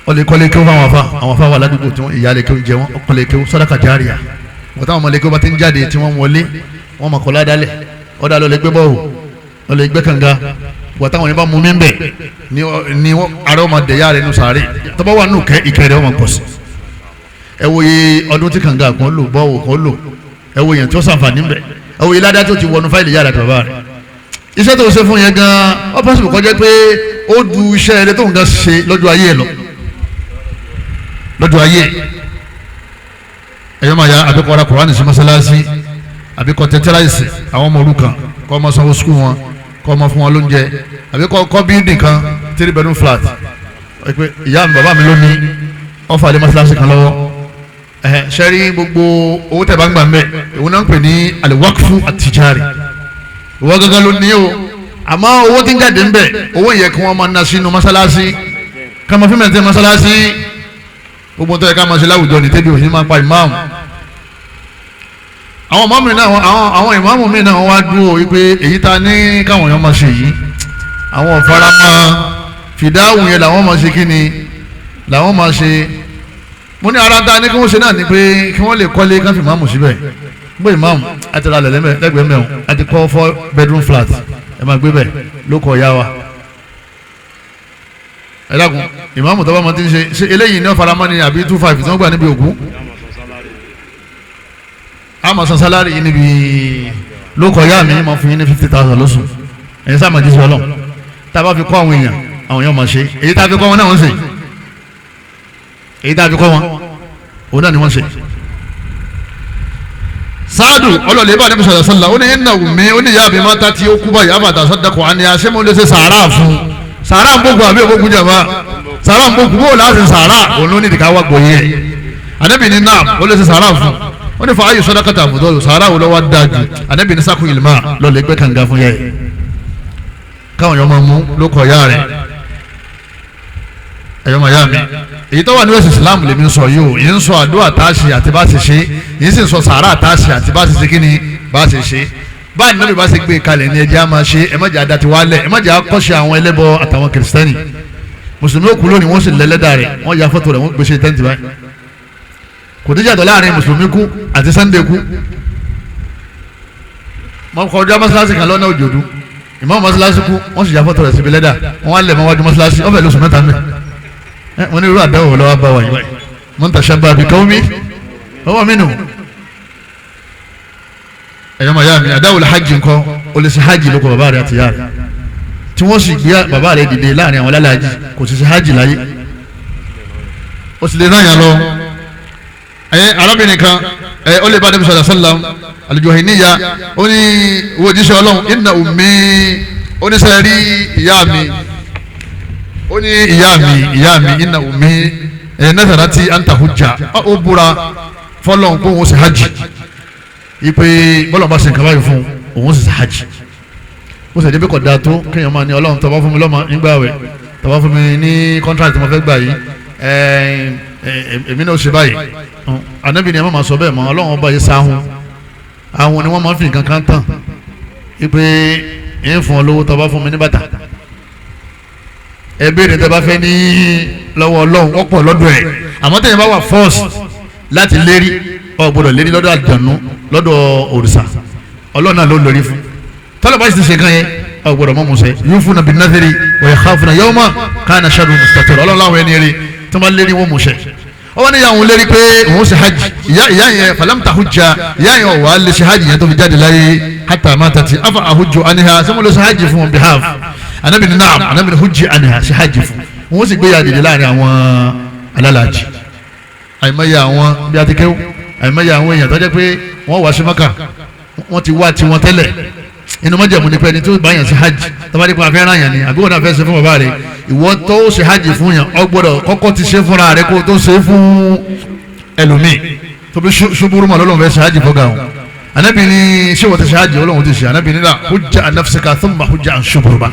Ọlẹ kọlẹ kéwù fún àwọn afa, àwọn afa wà ládùúgbò tí wọn ìyá lè kéwù jẹ wọn kọlẹ kéwù sàdákà járíà. Wọ́n táwọn ọmọlẹ kéwù bá ti ń jáde tí wọ́n wọlé wọ́n máa kọ́ ládàálẹ̀. Ọ̀dà lọ́lẹ̀ gbé bọ́ọ̀hù, lọ́lẹ̀ gbé kànga. Wọ́n táwọn yẹn bá mú mi bẹ̀ ni ara ọmọ dẹ̀yà rẹ̀ nù sàárè. Tọ́ba wà nù kẹ́ ìkẹ́ rẹ̀ ọmọ pọ̀ sí. Ẹ wo iye ọdún tí kànga kan lò, bọ́ọ̀hù kan lò, ẹ wo yẹn tí ó sàǹfààní bẹ̀, ẹ wo iye ládàá tó ti wọnú fáìlì yàrá bàbá rẹ̀. Iṣẹ́ tó ṣe fún yẹn gan-an ó pọ́sibù kọjá pé ó du iṣẹ́ rẹ̀ tó ń gan ṣe lọ́jọ́ ayé ẹ̀ lọ, lọ́jọ́ ayé. Ẹ̀yọ́ máa ya àbíkọ́ ra Kùránì sí mọ́sálásí, àbíkọ́ tẹ́tẹ́ráìsì àwọn ọmọ òrukàn kọ́ ọmọ sanwó sukùl wọn, kọ́ ọmọ fún wọn lóúnjẹ, àbíkọ́ kọ́ bíldìn kan 3 bedroom flat. Pé ìyá mi bàbá mi ló ní ọ̀fà lé mọ́sálásí kan lọ́wọ́. Ṣẹ́rí gbogbo owó tẹ̀ bá ń gbà mẹ́, ìwọ náà ń pè ní al-waqfu at-tijari. Ìwọ gángan ló ní o, àmọ́ owó tí ń jáde ń bẹ̀, owó yẹ kí wọ́n máa ná sínú mọ́sálásí, ká máa fi mẹ́tẹ́ mọ́sálásí. Gbogbo tó yẹ ká máa ṣe láwùjọ ní tẹ́bí òsì máa pa ìmáàmù. Àwọn ìmáàmù náà, àwọn ìmáàmù míì náà wá dúró wípé èyí ta ní káwọn èèyàn máa ṣe yìí, àwọn ọ̀faramọ́ fìdáhùn yẹn làwọn máa ṣe kí ni làwọn máa ṣe. Mo ní ara ta ní kí wọ́n ṣe náà ni pé kí wọ́n lè kọ́lé ká fi ìmáàmù síbẹ̀. Gbé ìmáàmù àti ra lẹ́gbẹ̀ẹ́ mẹ́wọ̀n àti kọ́ 4 bedroom flat, ẹ máa gbé bẹ̀ ló kọ̀ ya wa. Ẹ dákun, ìmáàmù tó bá máa ti ń ṣe ṣe eléyìí ní ọ̀faramọ́ ni àbí 2.5 tí wọ́n gbà níbi òkú. A máa san sálárì yìí níbi ló kọ̀ ya mi, máa fún yín ní 50,000 lóṣù. Ẹ̀yin sáà máa jí sọ lọ. Tá a bá fi kọ́ àwọn èèyàn, àwọn èèyàn máa ṣe. Èyí tá a fi kọ́ wọn náà wọ́n ṣe. Èyí tá a fi kọ́ wọn, òun náà ni wọ́n ṣe. Sáàdù ọlọ́lẹ̀ bá níbi sọ̀rọ̀ sọ́la ó ní iná mi ó ní ìyá mi máa ta tí ó kú báyìí àbàtà sọ́dọ̀kọ̀ àní àṣẹ mo lè ṣe sàárà fún. Sàárà ń bókun àbí òbókun jàmbá? Sàárà ń bókun, bóò láti sàárà òun ló ní ìdíkà wà gbòye ẹ̀. Ànábì ní náà ó lè ṣe sàárà fún. Ó ní fàáyì sọ́dọ̀kọ̀tà àbùdó sàárà wo lọ́wọ́ dáa jù? Ànábì ní sákùn ìlmà lọ́lẹ̀ gbẹ́ kànga fún yẹ. Káwọn yọ máa mú ló kọ̀ ya rẹ̀. Ẹ̀yọ́ máa yá mi, èyí tó wà ní ẹ̀sìn Islam lèmi ń sọ yìí o. Yìí ń sọ àdúrà tá a ṣe àti bá a ṣe ṣe, yìí sì ń sọ sàárà tá a ṣe àti bá a ṣe ṣe kíni bá a ṣe ṣe. Báyìí níbi bá ṣe gbé kalẹ̀ ní ẹjẹ́ a máa ṣe. Ẹ má jẹ́ àdá ti wálẹ̀, ẹ má jẹ́ àkọ́ṣe àwọn ẹlẹ́bọ àtàwọn kìrìsìtẹ́nì. Mùsùlùmí ó kú lónìí wọ́n sì lẹ́lẹ́dà rẹ̀, wọ́n ya fọ́tò rẹ̀, wọ́n gbèsè tẹ́ǹtì báyìí. Kò ní yàtọ̀ láàrin mùsùlùmí kú àti Sunday kú. Mo kọjá mọ́ṣáláṣí kan lọ́nà Òjòdú, ìmáàmù mọ́ṣáláṣí kú, wọ́n sì ya fọ́tò rẹ̀ síbi lẹ́dà, wọ́n á lẹ̀ mọ́ wájú mọ́ṣáláṣí, ó fẹ́ lóṣù mẹ́ta mẹ́. Wọ́n ní irú àdáwò lọ́wọ́ bá wà yìí báyìí. Man tashabbaha bi qawmin fahuwa minhum. Ẹ̀yọ́ màá yá mi, àdáwò lè hajj ńkọ́, o lè ṣe hajj lóko bàbá rẹ̀ àti ìyá rẹ̀ tí wọ́n sì gbé bàbá rẹ̀ dìde láàrin àwọn alálàájì, kò sì ṣe hajj láyé, o sì lè rán yàn lọ. Ẹ arábìnrin kan ẹ ó lè bá Ànábì sallallahu alaihi wasallam al-Juhayniya, ó ní wo jíṣẹ́ Ọlọ́run, inna ummi, ó ní sẹ́ẹ̀ rí ìyá mi, ó ní ìyá mi, ìyá mi, inna ummi ẹ nazarati an tahujja, ó búra fọlọ́n kó òun ṣe hajj, ipe bọ́lọ̀ bá ṣe nǹkan báyìí fún òun sì ṣe hajj. Ó sì débi kò dáa tó kéèyàn máa ní Ọlọ́run tó bá fún mi lọ́mọ nígbà wẹ̀, tó bá fún mi ní contract mo fẹ́ gbà yìí, èmi náà ṣe báyìí. Ànábì ni ẹ má máa sọ bẹ́ẹ̀ mọ́, Ọlọ́run ọba yìí sáhùn àwọn ni wọ́n máa ń fi nǹkan kan tàn ipe ń fún ọ lówó tó bá fún mi ní bàtà. Ẹ béèrè tẹ́ bá fẹ́ ní lọ́wọ́ Ọlọ́run ọ̀pọ̀ lọ́dọ̀ ẹ̀, àmọ́ tẹ̀yìn bá wà force láti lérí, ọ gbọ́dọ̀ lérí lọ́dọ̀ àjànú, lọ́dọ̀ òrìṣà, Ọlọ́run náà ló lórí fún. Tọ́lá bá sì ti ṣe kan yẹn, ọ gbọ́dọ̀ mọ́ musẹ́. Yufuna bin nadhri wa yakhafuna yawman kana sharruhu mustatira. Ọlọ́run láwọn ẹni rí tí wọ́n lérí wọn musẹ́. Ọwọ́ ní ìyàwó lérí pé òun ṣe hajj, ìyá yẹn falam tahujja, ìyá yẹn ọ̀wá lè ṣe hajj yẹn tó fi jáde láyé hatta matati afa ahujju anha, sẹ́mo lè ṣe hajj fún on behalf? Ànábì ní naam, Ànábì ní hujji anha, ṣe hajj fún. Wọ́n sì gbé ya dìde láàrin àwọn alálàájì. Àìmọye àwọn bí a ti kéwù, àìmọye àwọn èèyàn tó jẹ́ pé wọ́n wá sí Mọ́kà, wọ́n ti wá tiwọn tẹ́lẹ̀. Inú mọ́jẹ̀mú ni pé ẹni tó bá yàn sí hajj tó bá dé pé afẹ́ ràn yàn ni àbí wọn náà fẹ́ ṣe fún bàbá rẹ̀, ìwọ tó ṣe hajj fún yàn, ọ gbọ́dọ̀ kọ́kọ́ ti ṣe fúnra rẹ̀ kó tó ṣe fún ẹlòmíì. Tó bí ṣubúrú ma lọ́lọ́run fẹ́ ṣe hajj fọ́gà wọn. Anabi ní ṣé wọ́n ti ṣe hajj? Ọlọ́run ti ṣe. Anabi ní la hujja an nafsika thumma hujja an ṣubúrú ma.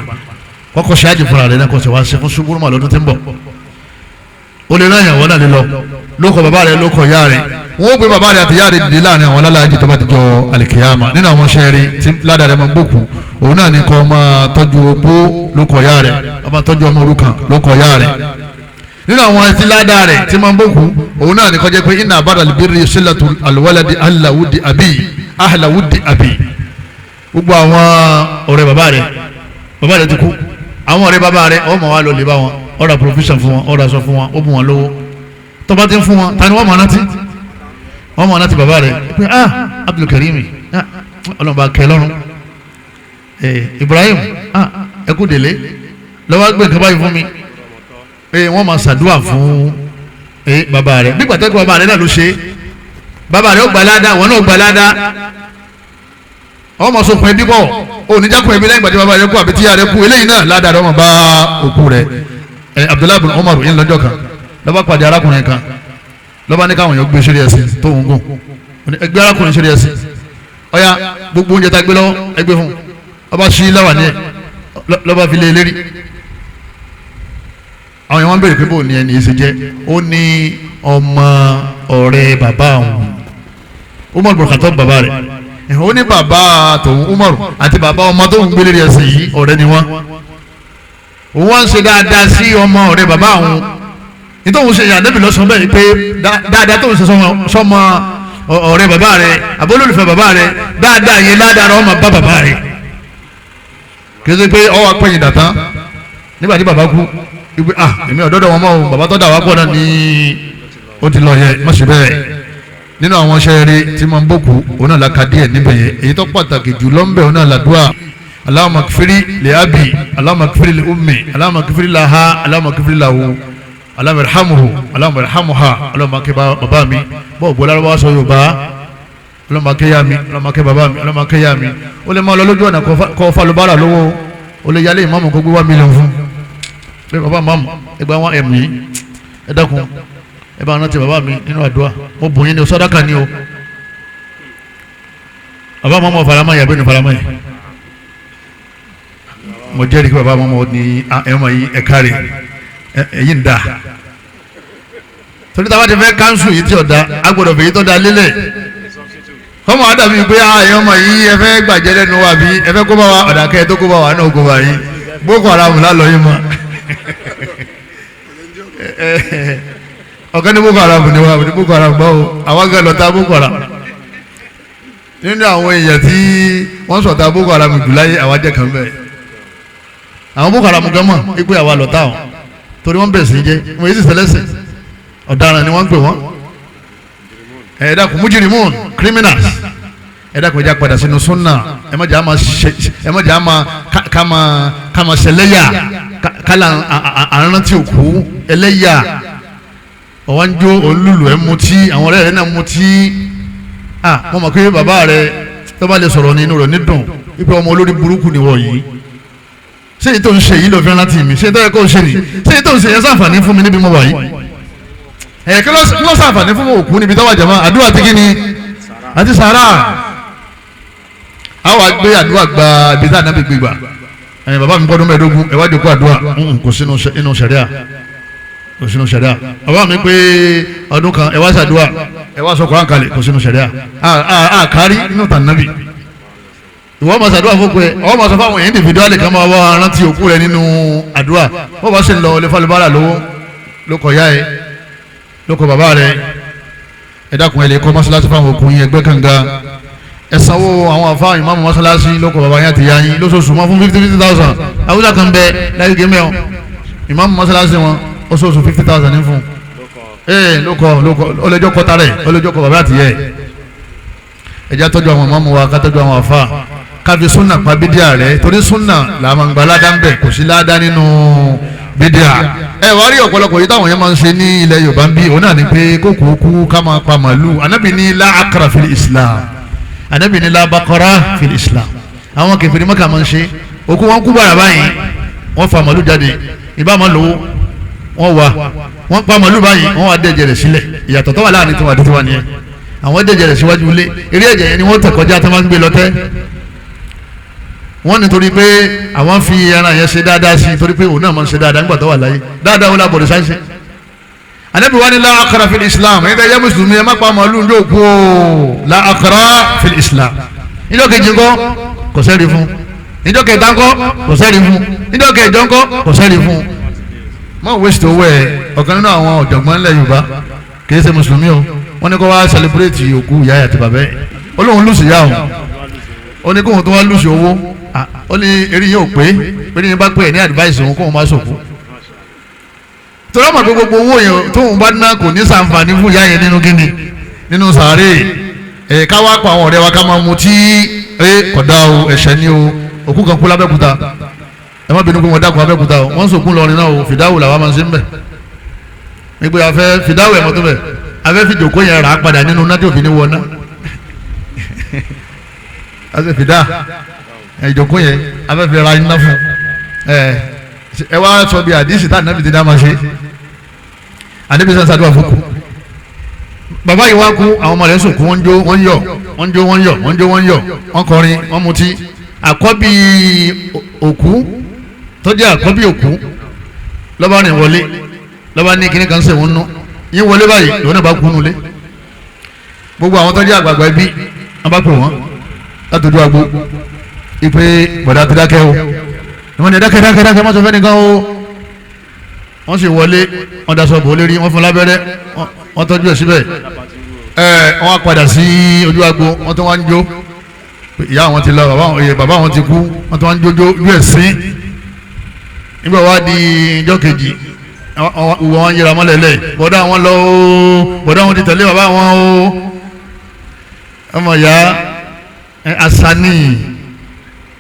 Kọ́kọ́ ṣe hajj fúnra rẹ̀ náà kọ́ ṣe wá ṣe fún ṣubúrú ma lọ́dún tí ń bọ̀. O lè ráyàn wọ́n náà lè lọ lóko bàbá rẹ̀ lóko ìyá rẹ̀. Wọ́n ó gbé bàbá rẹ̀ àti ìyá rẹ̀ dìde láàrin àwọn alálàájì tó bá ti jọ alikiyama. Nínú àwọn sẹ́ẹ̀rì tí ládàá rẹ̀ máa ń gbòkù, òun náà ní kó máa tọ́jú opó lóko ìyá rẹ̀, ó máa tọ́jú ọmọ òrukàn lóko ìyá rẹ̀. Nínú àwọn ẹtí ládàá rẹ̀ tí máa ń gbòkù, òun náà ní kó jẹ́ pé inna abarral birri silatu alwaladi ahlawudi abi ahlawudi abi. Gbogbo àwọn ọ̀rẹ́ bàbá rẹ̀, bàbá rẹ̀ ti kú, àwọn ọ̀rẹ́ bàbá rẹ̀ ọmọ wa lọ lè bá wọn, ó ra provision fún wọn, ó ra aṣọ fún wọn, ó bù wọn lówó. Tó bá ti ń fún wọn, ta ni wọ́n mọ̀ rántí? Wọ́n mọ̀ rántí bàbá rẹ̀ pé ah Abdul Karim, ah ọlọ́mọba kẹ lọ́rùn, Ibrahim, ah ẹkú délé lọ́wọ́ gbé nǹkan báyìí fún mi. Wọ́n máa ṣàdúrà fún bàbá rẹ̀. Nígbà tó kọ́ bàbá rẹ̀ náà ló ṣe, bàbá rẹ̀ ó gbà ládàá, wọn náà ó gbà ládàá. Wọ́n máa sọkùn ẹbí bọ̀, oníjàkùn ẹbí lẹ́yìn ìgbà tí bàbá rẹ̀ kú àbí tíyà rẹ̀ kú, eléyìí náà ládàá rẹ̀ wọ́n bá òkú rẹ̀. Abdullahi bin Umar yìí lọ́jọ́ kan lọ́ba pàdé arákùnrin kan, lọ́ba ní káwọn èèyàn gbé sórí ẹṣin tó ń gùn, ẹgbẹ́ arákùnrin sórí ẹṣin, ọ̀ya gbogbo oúnjẹ tá a gbé lọ́wọ́ ẹgbẹ́ fún un, ọba sí láwà ní ẹ lọ́ba fi lé e lérí. Àwọn èèyàn wọn béèrè pé bò ní ẹni yìí ṣe jẹ́, ó ní ọmọ ọ̀rẹ́ bàbá òun Umar bin Khattab bàbá rẹ̀, ó ní bàbá tòun Umar àti bàbá ọmọ tó ń gbé lérí ẹṣin yìí ọ̀rẹ́ ni wọ́n. Òun wá ń ṣe dáadáa sí ọmọ ọ̀rẹ́ bàbá òun. Nítorí òun ṣe ànábì lọ́sàn bẹ́ẹ̀ pé dáadáa tó ń ṣe sọmọ ọ̀rẹ́ bàbá rẹ̀ àbólólùfẹ́ bàbá rẹ̀, dáadáa yẹn ládàá rẹ̀ ọmọ bá bàbá rẹ̀. Kì í ṣe pé ọwọ́ apẹ̀yìn dàtán nígbà tí bàbá kú ibi ah èmi ọ̀dọ́dọ̀ wọn mọ́ o, bàbá tó dà wá pọ̀ náà ní ó ti lọ yẹ, má ṣe bẹ́ẹ̀. Nínú àwọn iṣẹ́ eré tí máa ń bòkú, òun náà la ka díẹ̀ níbẹ̀ yẹn. Èyí tó pàtàkì jù lọ́nbẹ̀ òun náà làdúrà. Allahumma kfiri li abi, Allahumma kfiri li ummi, Allahumma kfiri laha, Allahumma kfiri lahu, Allahumma irhamhu, Allahumma irhamha, Allahumma kẹ́ bàbá mi, bọ́ọ̀ bọ́lá lọ́wọ́ sọ Yorùbá, Allahumma kẹ́ ya mi, Allahumma kẹ́ bàbá mi, Allahumma kẹ́ ya mi. Ó lè máa lọ lójú ọ̀nà kọ́ falubára lówó, ó lè yálé ìmáàmù kó gbé 1 million fún pé bàbá màmú ẹgbẹ́ wọn ẹ̀mí yìí, ẹ dákun ẹ bá rántí bàbá mi nínú àdúrà, mo bùn yín ní o, sàdákà ni o. Bàbá màmú faramá yà bẹ́ẹ̀ ni faramá yìí, mo jẹ́rìí kí bàbá màmú ní ẹ̀mọ yìí ẹ̀ka rẹ̀ ẹ̀yìn ń da. Torí táwa ti fẹ́ káńsù yìí tí ò da, a gbọ́dọ̀ fèyí tó da lélẹ̀. Kọ́mọ àdàbí pé ẹ̀yọ́mọ yìí ẹ fẹ́ gbàjẹ́ lẹ́nu wa bí ẹ fẹ́ kó bá wa, ọ̀dà kẹ́ tó kó bá wa náà kó bá yín Boko Haram lálọ́ yín mọ́. Ọ̀gá ní Boko Haram ni wa, ní Boko Haram báwo, àwọn gan lọ́ta Boko Haram. Nínú àwọn èèyàn tí wọ́n sọ̀tà Boko Haram jù láyé, àwọn jẹ́ kan bẹ́ẹ̀. Àwọn Boko Haram gan mọ̀ pé àwa lọ́ta wọn, torí wọ́n bẹ̀rẹ̀ sí jẹ́, wọ́n yé sì sẹlẹ̀sẹ̀, ọ̀daràn ni wọ́n ń pè wọ́n. Ẹ dákun, mujrimun, criminals. Ẹ dákun, ẹ já padà sínú súnà, ẹ má jẹ́ àmà ṣe, ẹ má jẹ́ àmà ká máa ṣẹlẹ́yà, kálá àrántí òkú ẹlẹ́yà. Ọ̀wá ń jó olúlu ẹ̀ mutí, àwọn ọ̀rẹ́ rẹ̀ náà mutí. Ah, mo mọ̀ pé bàbá rẹ̀ tó bá lè sọ̀rọ̀ ní inú rẹ̀ nídùn wípé ọmọ olórí burúkú ni wọ̀ yìí. Ṣé èyí tó ń ṣe yìí ló fi rántí mi? Ṣé èyí tó yẹ kó ṣe ni? Ṣé èyí tó ń ṣe yẹn ṣàǹfààní fún mi níbi mo wà yìí? Ẹ̀ kí ló ṣàǹfààní fún òkú níbi tó wà jàmá? Àdúrà ti kí ni? Àti sàrà. A wà gbé àdúrà gba ibi tá ànábì gbégbà. Ẹ̀yin bàbá mi gbọ́dún mẹ́ẹ̀ẹ́dógún, ẹ wá jókòó àdúrà. Kò sínú inú sẹ̀ríà, kò sínú sẹ̀ríà. Bàbá mi pé ọdún kan, ẹ wá ṣàdúrà, ẹ wá sọ Kùránì kalẹ̀, kò sínú sẹ̀ríà. A kárí inú tànàbì. Ìwọ máa ṣàdúrà fún pé ọ máa sọ fáwọn individual kan máa wá rántí òkú rẹ nínú àdúrà. Wọ́n bá sì lọ ilé falubára lówó ló kọ yá ẹ, ló kọ bàbá rẹ. Ẹ dákun, ẹ lè kọ́ mọ́ṣáláṣí fáwọn òkú yín, ẹgbẹ́ kànga. Ẹ sanwó àwọn àfa ìmáàmù mọ́ṣáláṣí ló kọ bàbá yín àti ìyá yín lóṣooṣù mọ́ fún 50,000. Àwùjọ kan bẹ láyé gẹ́mẹ́ ọ, ìmáàmù mọ́ṣáláṣí wọn oṣooṣù 50,000 ní fún. Ee ló kọ ọlẹ́jọ́ kọta rẹ̀, ọlẹ́jọ́ kọ bàbá àti ìyá ẹ̀. Ẹ jẹ́ tọ́jú àwọn ìmáàmù wa, ká tọ́jú àwọn àfa, káfi súnà pa bídíà rẹ, torí súnà là máa ń gba ládá ń bẹ, kò sí ládá nínú bídíà. Ẹ wá rí ọ̀pọ̀lọpọ̀ yìí táwọn yẹn máa ń ṣe ní ilẹ̀ Yorùbá ń bí, òun náà ni pé kókò kú ká máa pa màlúù. Ànábì ní la akra fil Islam, Ànábì ní la bakara fil Islam. Àwọn kèfèrí Mákà máa ń ṣe, òkú wọn kú bàrà báyìí, wọ́n fa màlúù jáde, ìbá máa lówó, wọ́n wà, wọ́n pa màlúù báyìí, wọ́n wà dẹ́jẹ̀ rẹ̀ sílẹ̀. Ìyàtọ̀ tó wà láàrin tiwa àti tiwa nìyẹn. Àwọn jẹjẹ rẹ̀ síwájú ilé, eré ẹ̀jẹ̀ yẹn ni wọ́n tẹ̀ kọjá tó máa ń gbé lọ́tẹ́. Wọ́n nítorí pé àwọn fi ẹran yẹn ṣe dáadáa sí i, torí pé òun náà máa ń ṣe dáadáa nígbà tó wà láyé. Dáadáa wọn làbọ̀dọ̀ sáyẹ́nsì. Ànábì wa ní la akara fil Islam, ẹ̀yin tẹ́ jẹ́ mùsùlùmí ẹ má pa màálù ní òkú o, la akara fil Islam. Níjọ́ kejì ńkọ́ kò sẹ́rí fún, níjọ́ kẹta ńkọ́ kò sẹ́rí fún, níjọ́ kẹjọ ńkọ́ kò sẹ́rí fún. Má waste owó ẹ̀. Ọ̀kan nínú àwọn ọ̀jọ̀gbọ́n ńlẹ̀ Yorùbá kì í ṣe mùsùlùmí o, wọ́n ní kó wá celebrate òkú ìyá àti bàbá ẹ̀. Ó lóun lùsì yá o, ó ní kóun tó wá lùsì owó, ó ní eré yẹn ò pé, eré yẹn bá pé ẹ̀ ní advice òun kóun má sòkú. Torí ọmọ pé gbogbo owó yẹn tóun bá ná kò ní sàǹfààní fún ìyá yẹn nínú kíni, nínú sàárè. Ẹ̀ ká wá pa àwọn ọ̀rẹ́ wa ká máa mutí, ẹ kódà o, ẹ̀ṣẹ̀ ni o. Òkú kan kú lábẹ́kúta, ẹ má bínú pé wọ́n dákun Abẹ́òkúta o, wọ́n ń sòkún lọrin náà o, fìdáwò làwa máa ń ṣe ń bẹ̀. Nígbà afẹ́ fìdáwò ẹ̀ mọ́tò bẹ̀, afẹ́ fi jòkó yẹn rà á padà nínú náà tí òfin ní wọná. Afẹ́ fìdá ìjòkó yẹn afẹ́ fi ra iná fún ẹ. Ẹ wá sọ bí àdìsí tá ànábì ti dá máa ṣe. Ànábì sàn sàdúrà fún kú. Bàbá yìí wá kú, àwọn ọmọ rẹ̀ sòkún, wọ́n jó wọ́n yọ̀, wọ́n jó wọ́n yọ̀, wọ́n jó wọ́n yọ̀, wọ́n kọrin, wọ́n mutí. Àkọ́bí òkú tó jẹ́ àkọ́bí òkú lọ́ba rìn wọlé, lọ́ba ní kíní kan sẹ̀wọ̀n nú yín wọlé báyìí, lòun náà bá kú nulẹ̀. Gbogbo àwọn tó jẹ́ àgbààgbà ẹbí wọ́n bá pè wọ́n látọjú agbo ipe bọ̀dá ti dákẹ́ o, ìwọ́n ní dákẹ́ dákẹ́ dákẹ́ má sọ fẹ́ nìkan o. Wọ́n sì wọlé, wọ́n daṣọ bò lérí, wọ́n fún lábẹ́rẹ́, wọ́n tọ́jú ẹ̀ síbẹ̀. Ẹ̀ wọ́n á padà sí ojú agbo, wọ́n tó wá ń jó. Ìyá àwọn ti lọ, bàbá àwọn ti kú, wọ́n tó wá ń jójó bí ẹ̀sìn. Nígbà wá di ijọ́ kejì, wọ́n yẹra mọ́lẹ̀ lẹ̀, bọ̀dá wọn lọ o, bọ̀dá wọn ti tẹ̀lé bàbá wọn o. Ọmọ ìyá asani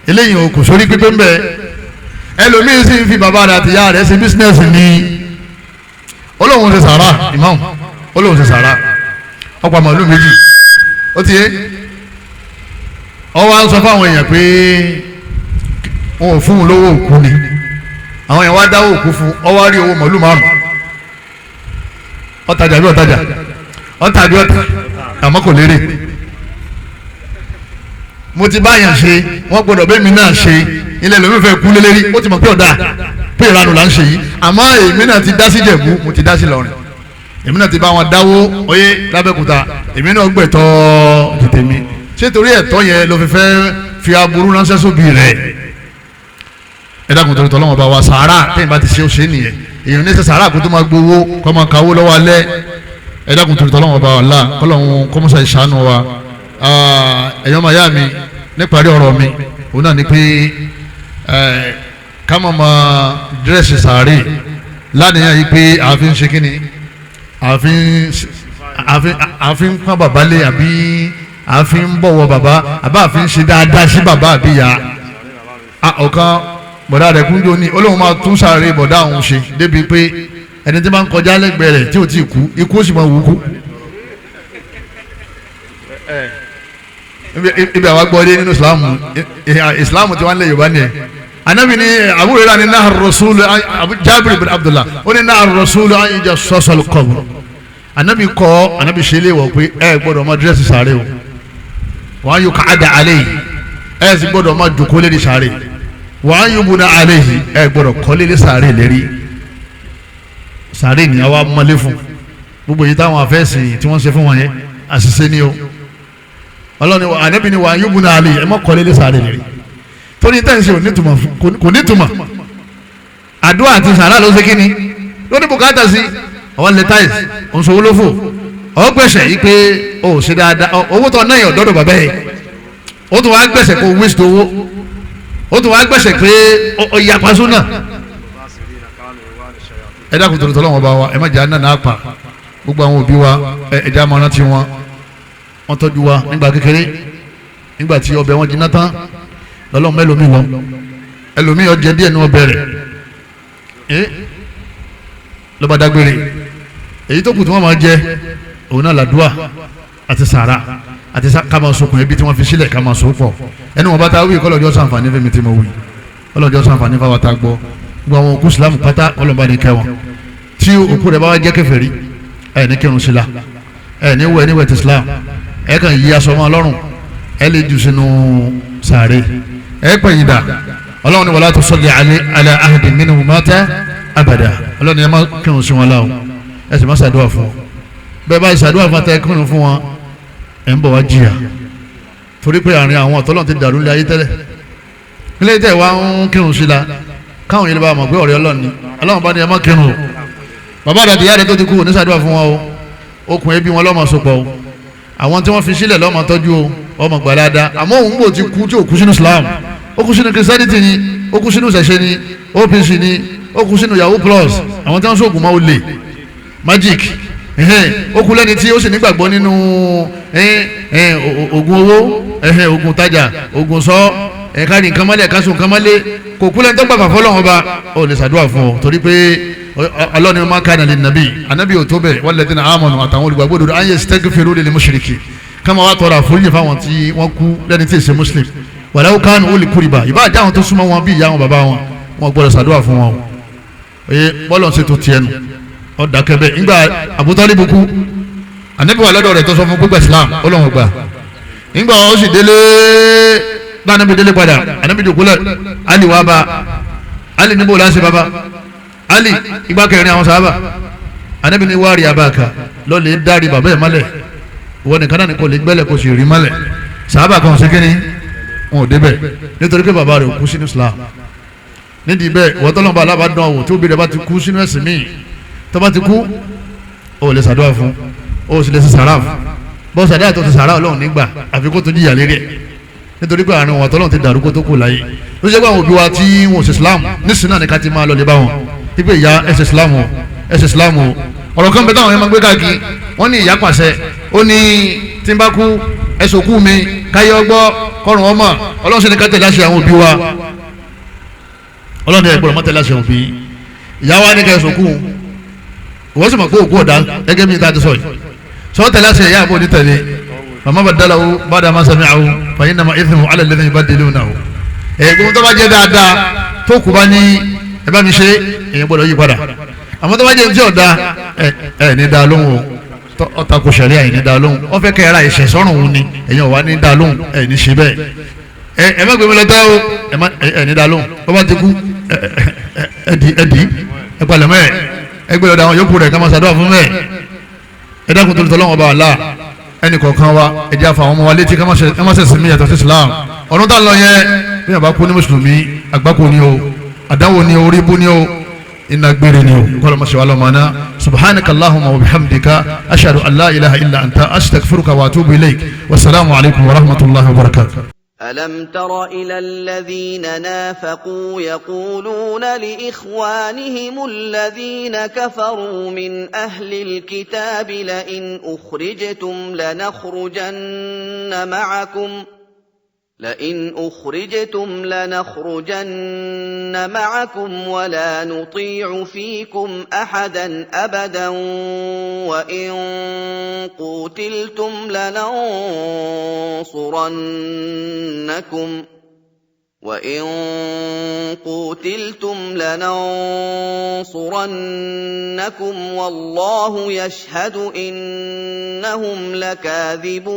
eléyìí o, kò sórí pípé ń bẹ. Ẹlòmíín sì ń fi bàbá rẹ̀ àti ìyá rẹ̀ ṣe bísínẹ́sì ní. Olóhùn ṣe sàrà, imam olóhùn ṣe sàrà, ọ̀pọ̀ màálù méjì ó ti yé. Ọwọ́ à ń sọ fáwọn èèyàn pé wọn ò fún un lówó òkú ni. Àwọn èèyàn wá dáwó òkú fún, ọwọ́ rí owó màálù márùn. Ọ̀tajà bí ọ̀tajà, ọ̀tà bí ọ̀tà, àmọ́ kò lérè. Mo ti báyàn ṣe, wọ́n gbọ́dọ̀ bẹ́ẹ̀ mi náà ṣe. Ilẹ̀ lómi fẹ́ kú lélẹ́rí, ó ti mọ̀ pé ọ̀dà pé ìranù là ń ṣe yìí. Àmọ́ èmi náà ti dá sí Jẹ̀bú, mo ti dá sí Ìlọrin, èmi náà ti bá wọn dáwó oyé lábẹ́kúta, èmi náà gbẹ̀tọ́ tètè mi. Ṣé torí ẹ̀tọ́ yẹn ló fi fẹ́ fi aburú ránṣẹ́ sóbì rẹ̀? Ẹ dákun torí tọ́lọ́wọ́n bá wa, sàárà tẹ́yìn bá ti ṣe ó ṣe nìyẹn. Èèyàn ní ṣe sàárà kó tó máa gbowó kó máa kawó lọ́wọ́ alẹ́. Ẹ dákun torí tọ́lọ́wọ́n bá wa là kọ́lọ́hún kọ́mọ́sá ìṣàánú wa. Ẹ̀yọ́ máa yá mi níparí ọ̀rọ̀ mi, òun náà ni pé ká máa ma dírẹ́sì sàárè lánìyàn yìí pé àfi ń ṣe kíni, àfi ń pọ́n bàbá lé, àbí àfi ń bọ̀wọ̀ bàbá, àbá àfi ń ṣe dáadáa sí bàbá àbí ìyá. Ọ̀kan bọ̀dá rẹ̀ kúnjó ní olóhùn máa tún sàárè bọ̀dá òun ṣe débi pé ẹni tí máa ń kọjá lẹ́gbẹ̀ẹ́ rẹ̀ tí ò tí ì kú, ikú ó sì máa wù kú. Ibi àwa gbọ́ dé nínú Ìsìlámù, Ìsìlámù tí wọ́n lé Yorùbá nìyẹn. Anabi ni Abu Hurairah ni nahar Rasul, Jabir bin Abdullah ó ní nahar Rasul an yujassasa al-qabr. Anabi kọ́, anabi ṣe lé wọ̀ pé ẹ gbọ́dọ̀ máa dírẹ́sì sàárè o, wa an yuq'ada alayhi, ẹ sì gbọ́dọ̀ máa jòkó lérí sàárè, wa an yubna alayhi, ẹ gbọ́dọ̀ kọ́lé lé sàárè lérí. Sàárè ni àwa mọ́lé fún gbogbo yìí táwọn afẹ́sìn tí wọ́n ṣe fún wọn yẹn, àṣìṣe ni o. Ọlọ́ni anabi ni wa an yubna alayhi, ẹ má kọ́lé lé sàárè lérí. Torí tẹ́ǹsì kò nítumọ̀. Àdúrà àti sàárà ló ṣe kíni ló ní bùkátà sí. Ọwọ́ lẹ táìsì òǹṣòwò ló fò ọ gbèsè yìí pé o ṣe dáadáa, owó tó náà yàn dọ́dọ̀ bàbá yìí, ó tún wá gbèsè kó wíṣọ owó, ó tún wá gbèsè pé ó yapa súnà. Ẹ dákun torí tọ́lọ́wọ́n bá wa, ẹ má jẹ́ àná náà pa gbogbo àwọn òbí wa, ẹ jẹ́ àmọ́ rántí wọn. Wọ́n tọ́jú wa nígbà kékeré, nígbà tí ọbẹ̀ wọn jiná tán lọ́lọ́run mẹ́lòmí lọ, ẹlòmí ọjẹ́ díẹ̀ ní ọbẹ̀ rẹ̀ lọ́ba dágbére. Èyí tó kù tí wọ́n máa jẹ òun náà làdúà àti sàrà àti ká máa sokùn ẹbí tí wọ́n fi sílẹ̀ ká máa so pọ̀. Ẹnu wọn bá ta wí kọ́lọ́jọ́ sànfàní fẹ́mi tí mo wí, kọ́lọ́jọ́ sànfàní fáwọn tá a gbọ́. Gbogbo àwọn òkú Ìsìlámù pátá ọlọ́mọba ní kẹwọn. Tí òkú rẹ̀ bá wá jẹ́ kèfèrí, ẹ̀ ní kírun sí la, Ẹ ní wẹ̀ níwẹ̀ ti Islam, ẹ kàn yí aṣọ mọ́ Ọlọ́run, ẹ lè jù sínú sàárè, ẹ pẹ̀yìn dà. Ọlọ́run ní wala tusalli ala ahadin minhum mata abada. Ọlọ́run ní ẹ má kírun sí wọn láwọn, ẹ sì má ṣàdúrà fún wọn. Bẹ́ẹ̀ bá ṣàdúrà fún àtẹ kírun fún wọn, ẹ ń bọ̀ wá jìyà, torí pé àárín àwọn ọ̀tọ́lọ́run ti dàrú ní ayé tẹ́lẹ̀. Ilé tẹ̀ wá ń kírun sí la, káwọn yìí lè bá mọ̀ pé ọ̀rẹ́ Ọlọ́run ni. Ọlọ́run bá ní ẹ má kírun o. Bàbá àdàtì ìyá rẹ tó ti kú ní ṣàdúrà fún wọn o, okùn ẹbí wọn lọ́mọ sopọ̀ o, àwọn tí wọ́n fi sílẹ̀ lọ́mọ tọ́jú o, ọmọ gbàdáadáa. Àmọ́ òun bò ti kú tí ò kú sínú Islam, ó kú sínú Christianity ni, ó kú sínú ṣẹ̀ṣẹ̀ ni, OPC ni, ó kú sínú Yahoo plus, àwọn tí wọ́n sóògùn máa olè magic, ó kú lẹ́ni tí ó sì nígbàgbọ́ nínú oògùn owó, oògùn tajà, oògùn sọ, ẹ̀ka ní nǹkan mọ́lẹ̀, ẹ̀ka sùn nǹkan mọ́lẹ̀. Kò kú lẹ́ni tó gbàgbà fọlọ́run ọba, ó lè ṣàdúrà fún ọ, torí pé Ọlọ́run máa kana lin nabi, anabi ò tó bẹ̀, walladhina amanu, àtàwọn olùgbàgbọ́ òdodo, an yastaghfiru lil mushriki, káma wá tọrọ àforíjì fáwọn tí wọ́n kú lẹ́ni tí ì ṣe muslim, walau kanu uli qurba, ìbá àjẹ́ àwọn tó súnmọ́ wọn bí ìyá wọn bàbá wọn, wọn gbọ́dọ̀ ṣàdúrà fún wọn o. Oye bọ́ọ̀lù ń ṣètò tiẹ̀ nù ọ dàkẹ́ bẹ́ẹ̀. Nígbà Abu Talib kú, anabi wà lọ́dọ̀ rẹ̀ tó sọ fún gbígbà Islam, ó lọ́wọ́ gbà. Nígbà ó sì délé, bá anabi délé padà, anabi jòkúlẹ̀, Ali wà bá Ali níbo láǹṣẹ bàbá Ali ìgbà kẹrin àwọn sábà, anabi ní wàá rí abáka lọ́lẹ̀ dárí bàbá ẹ̀ mọ́lẹ̀, ìwọ nìkan náà ni kò lè gbẹ́lẹ̀ kò sì rí mọ́lẹ̀. Sábà kan ṣe kíni wọn ò débẹ̀ nítorí pé bàbá rẹ̀ ò kú sínú Islam. Nídìí bẹ́ẹ̀ ìwọ tọ́lọ́mọba alábàádàn wò tí òbí rẹ̀ bá ti kú sínú ẹ̀sìn míì, tó bá ti kú ó lè ṣàdúrà fún, ó sì lè ṣe sàrà fún. Bọ́ sàdúrà tó ti sàrà Ọlọ́run nígbà, àfi kó tó jìyà lérí ẹ̀, nítorí pé àárín wọn tọ́lọ́run ti dàrú kó tó kù láyé. Ló ṣe pé àwọn òbí wa tí wọn ò ṣe Islam nísìnyí náà ni ká ti máa lọ lè bá wọn ipe ìyá ẹsẹ Islam o, ẹsẹ Islam o. Ọ̀rọ̀ kan bẹ táwọn yẹn máa gbé káàkiri, wọ́n ní ìyá pàṣẹ, ó ní tí n bá kú ẹsẹ òkú mi káyé ọgbọ́ kọrùn ọmọ. Ọlọ́run sì ní ká tẹ̀lé àṣẹ àwọn òbí wa. Ọlọ́run ní ẹ̀gbọ́n mọ́tẹ̀lé àṣẹ òbí. Ìyá wa ní ká ẹsẹ òkú, wọ́n sì mọ̀ pé òkú ọ̀dà gẹ́gẹ́ bí ta ti sọ yìí, sọ tẹ̀lé àṣẹ ìyá àbò ní tẹ̀lé. Màmá bàdàlàwò bàdà má sami àwò fàyín nàmà ìfìmù alẹ́ lẹ́nu ìbádìlú náà. Ẹ̀gbọ́n tó bá jẹ́ dáadáa tó kù bá ní ẹ bá mi ṣe, èyàn gbọ́dọ̀ yí padà. Àmọ́ tó bá jẹ́ tí ọ̀dà ẹ ní dá lóhùn o, ọ̀tà kò ṣẹ̀rí àyìn ní dá lóhùn, ó fẹ́ kẹ́ ẹ ra ìṣẹ̀ sọ́rùn òun ni, èyàn wà ní dá lóhùn, ẹ ní ṣe bẹ́ẹ̀. Ẹ má gbé mi lọ tẹ́ o, ẹ ní dá lóhùn. Ó bá ti kú ẹ dì ẹ dì ẹ palẹ̀ mọ́ ẹ, ẹ gbé lọ́dọ̀ àwọn yòókù rẹ̀ ká máa ṣàdúrà fún bẹ́ẹ̀. Ẹ dákun tó tọ́lọ́wọ́n ọba àlá ẹnì kọ̀ọ̀kan wa, ẹ jẹ́ àfa àwọn ọmọ wa létí ká má ṣe sinmi yàtọ̀ sí Islam. Ọ̀run tá lọ yẹn, bí yàrá bá kú ní mùsùlùmí, àgbákò ni o, àdánwò ni o, orí ibú ni o, iná gbére ni o. Kọ́lọ́ ma ṣe wà lọ́mọ náà. Subhanaka Allahumma wa bihamdika, ashhadu an la ilaha illa anta, astaghfiruka wa atubu ilayk. Wasalaamu alaykum wa rahmatulahi wa barakatuh. ألم تر إلى الذين نافقوا يقولون لإخوانهم الذين كفروا من أهل الكتاب لئن أخرجتم لنخرجن معكم ولا نطيع فيكم أحدا أبدا وإن قوتلتم لننصرنكم والله يشهد إنهم لكاذبون.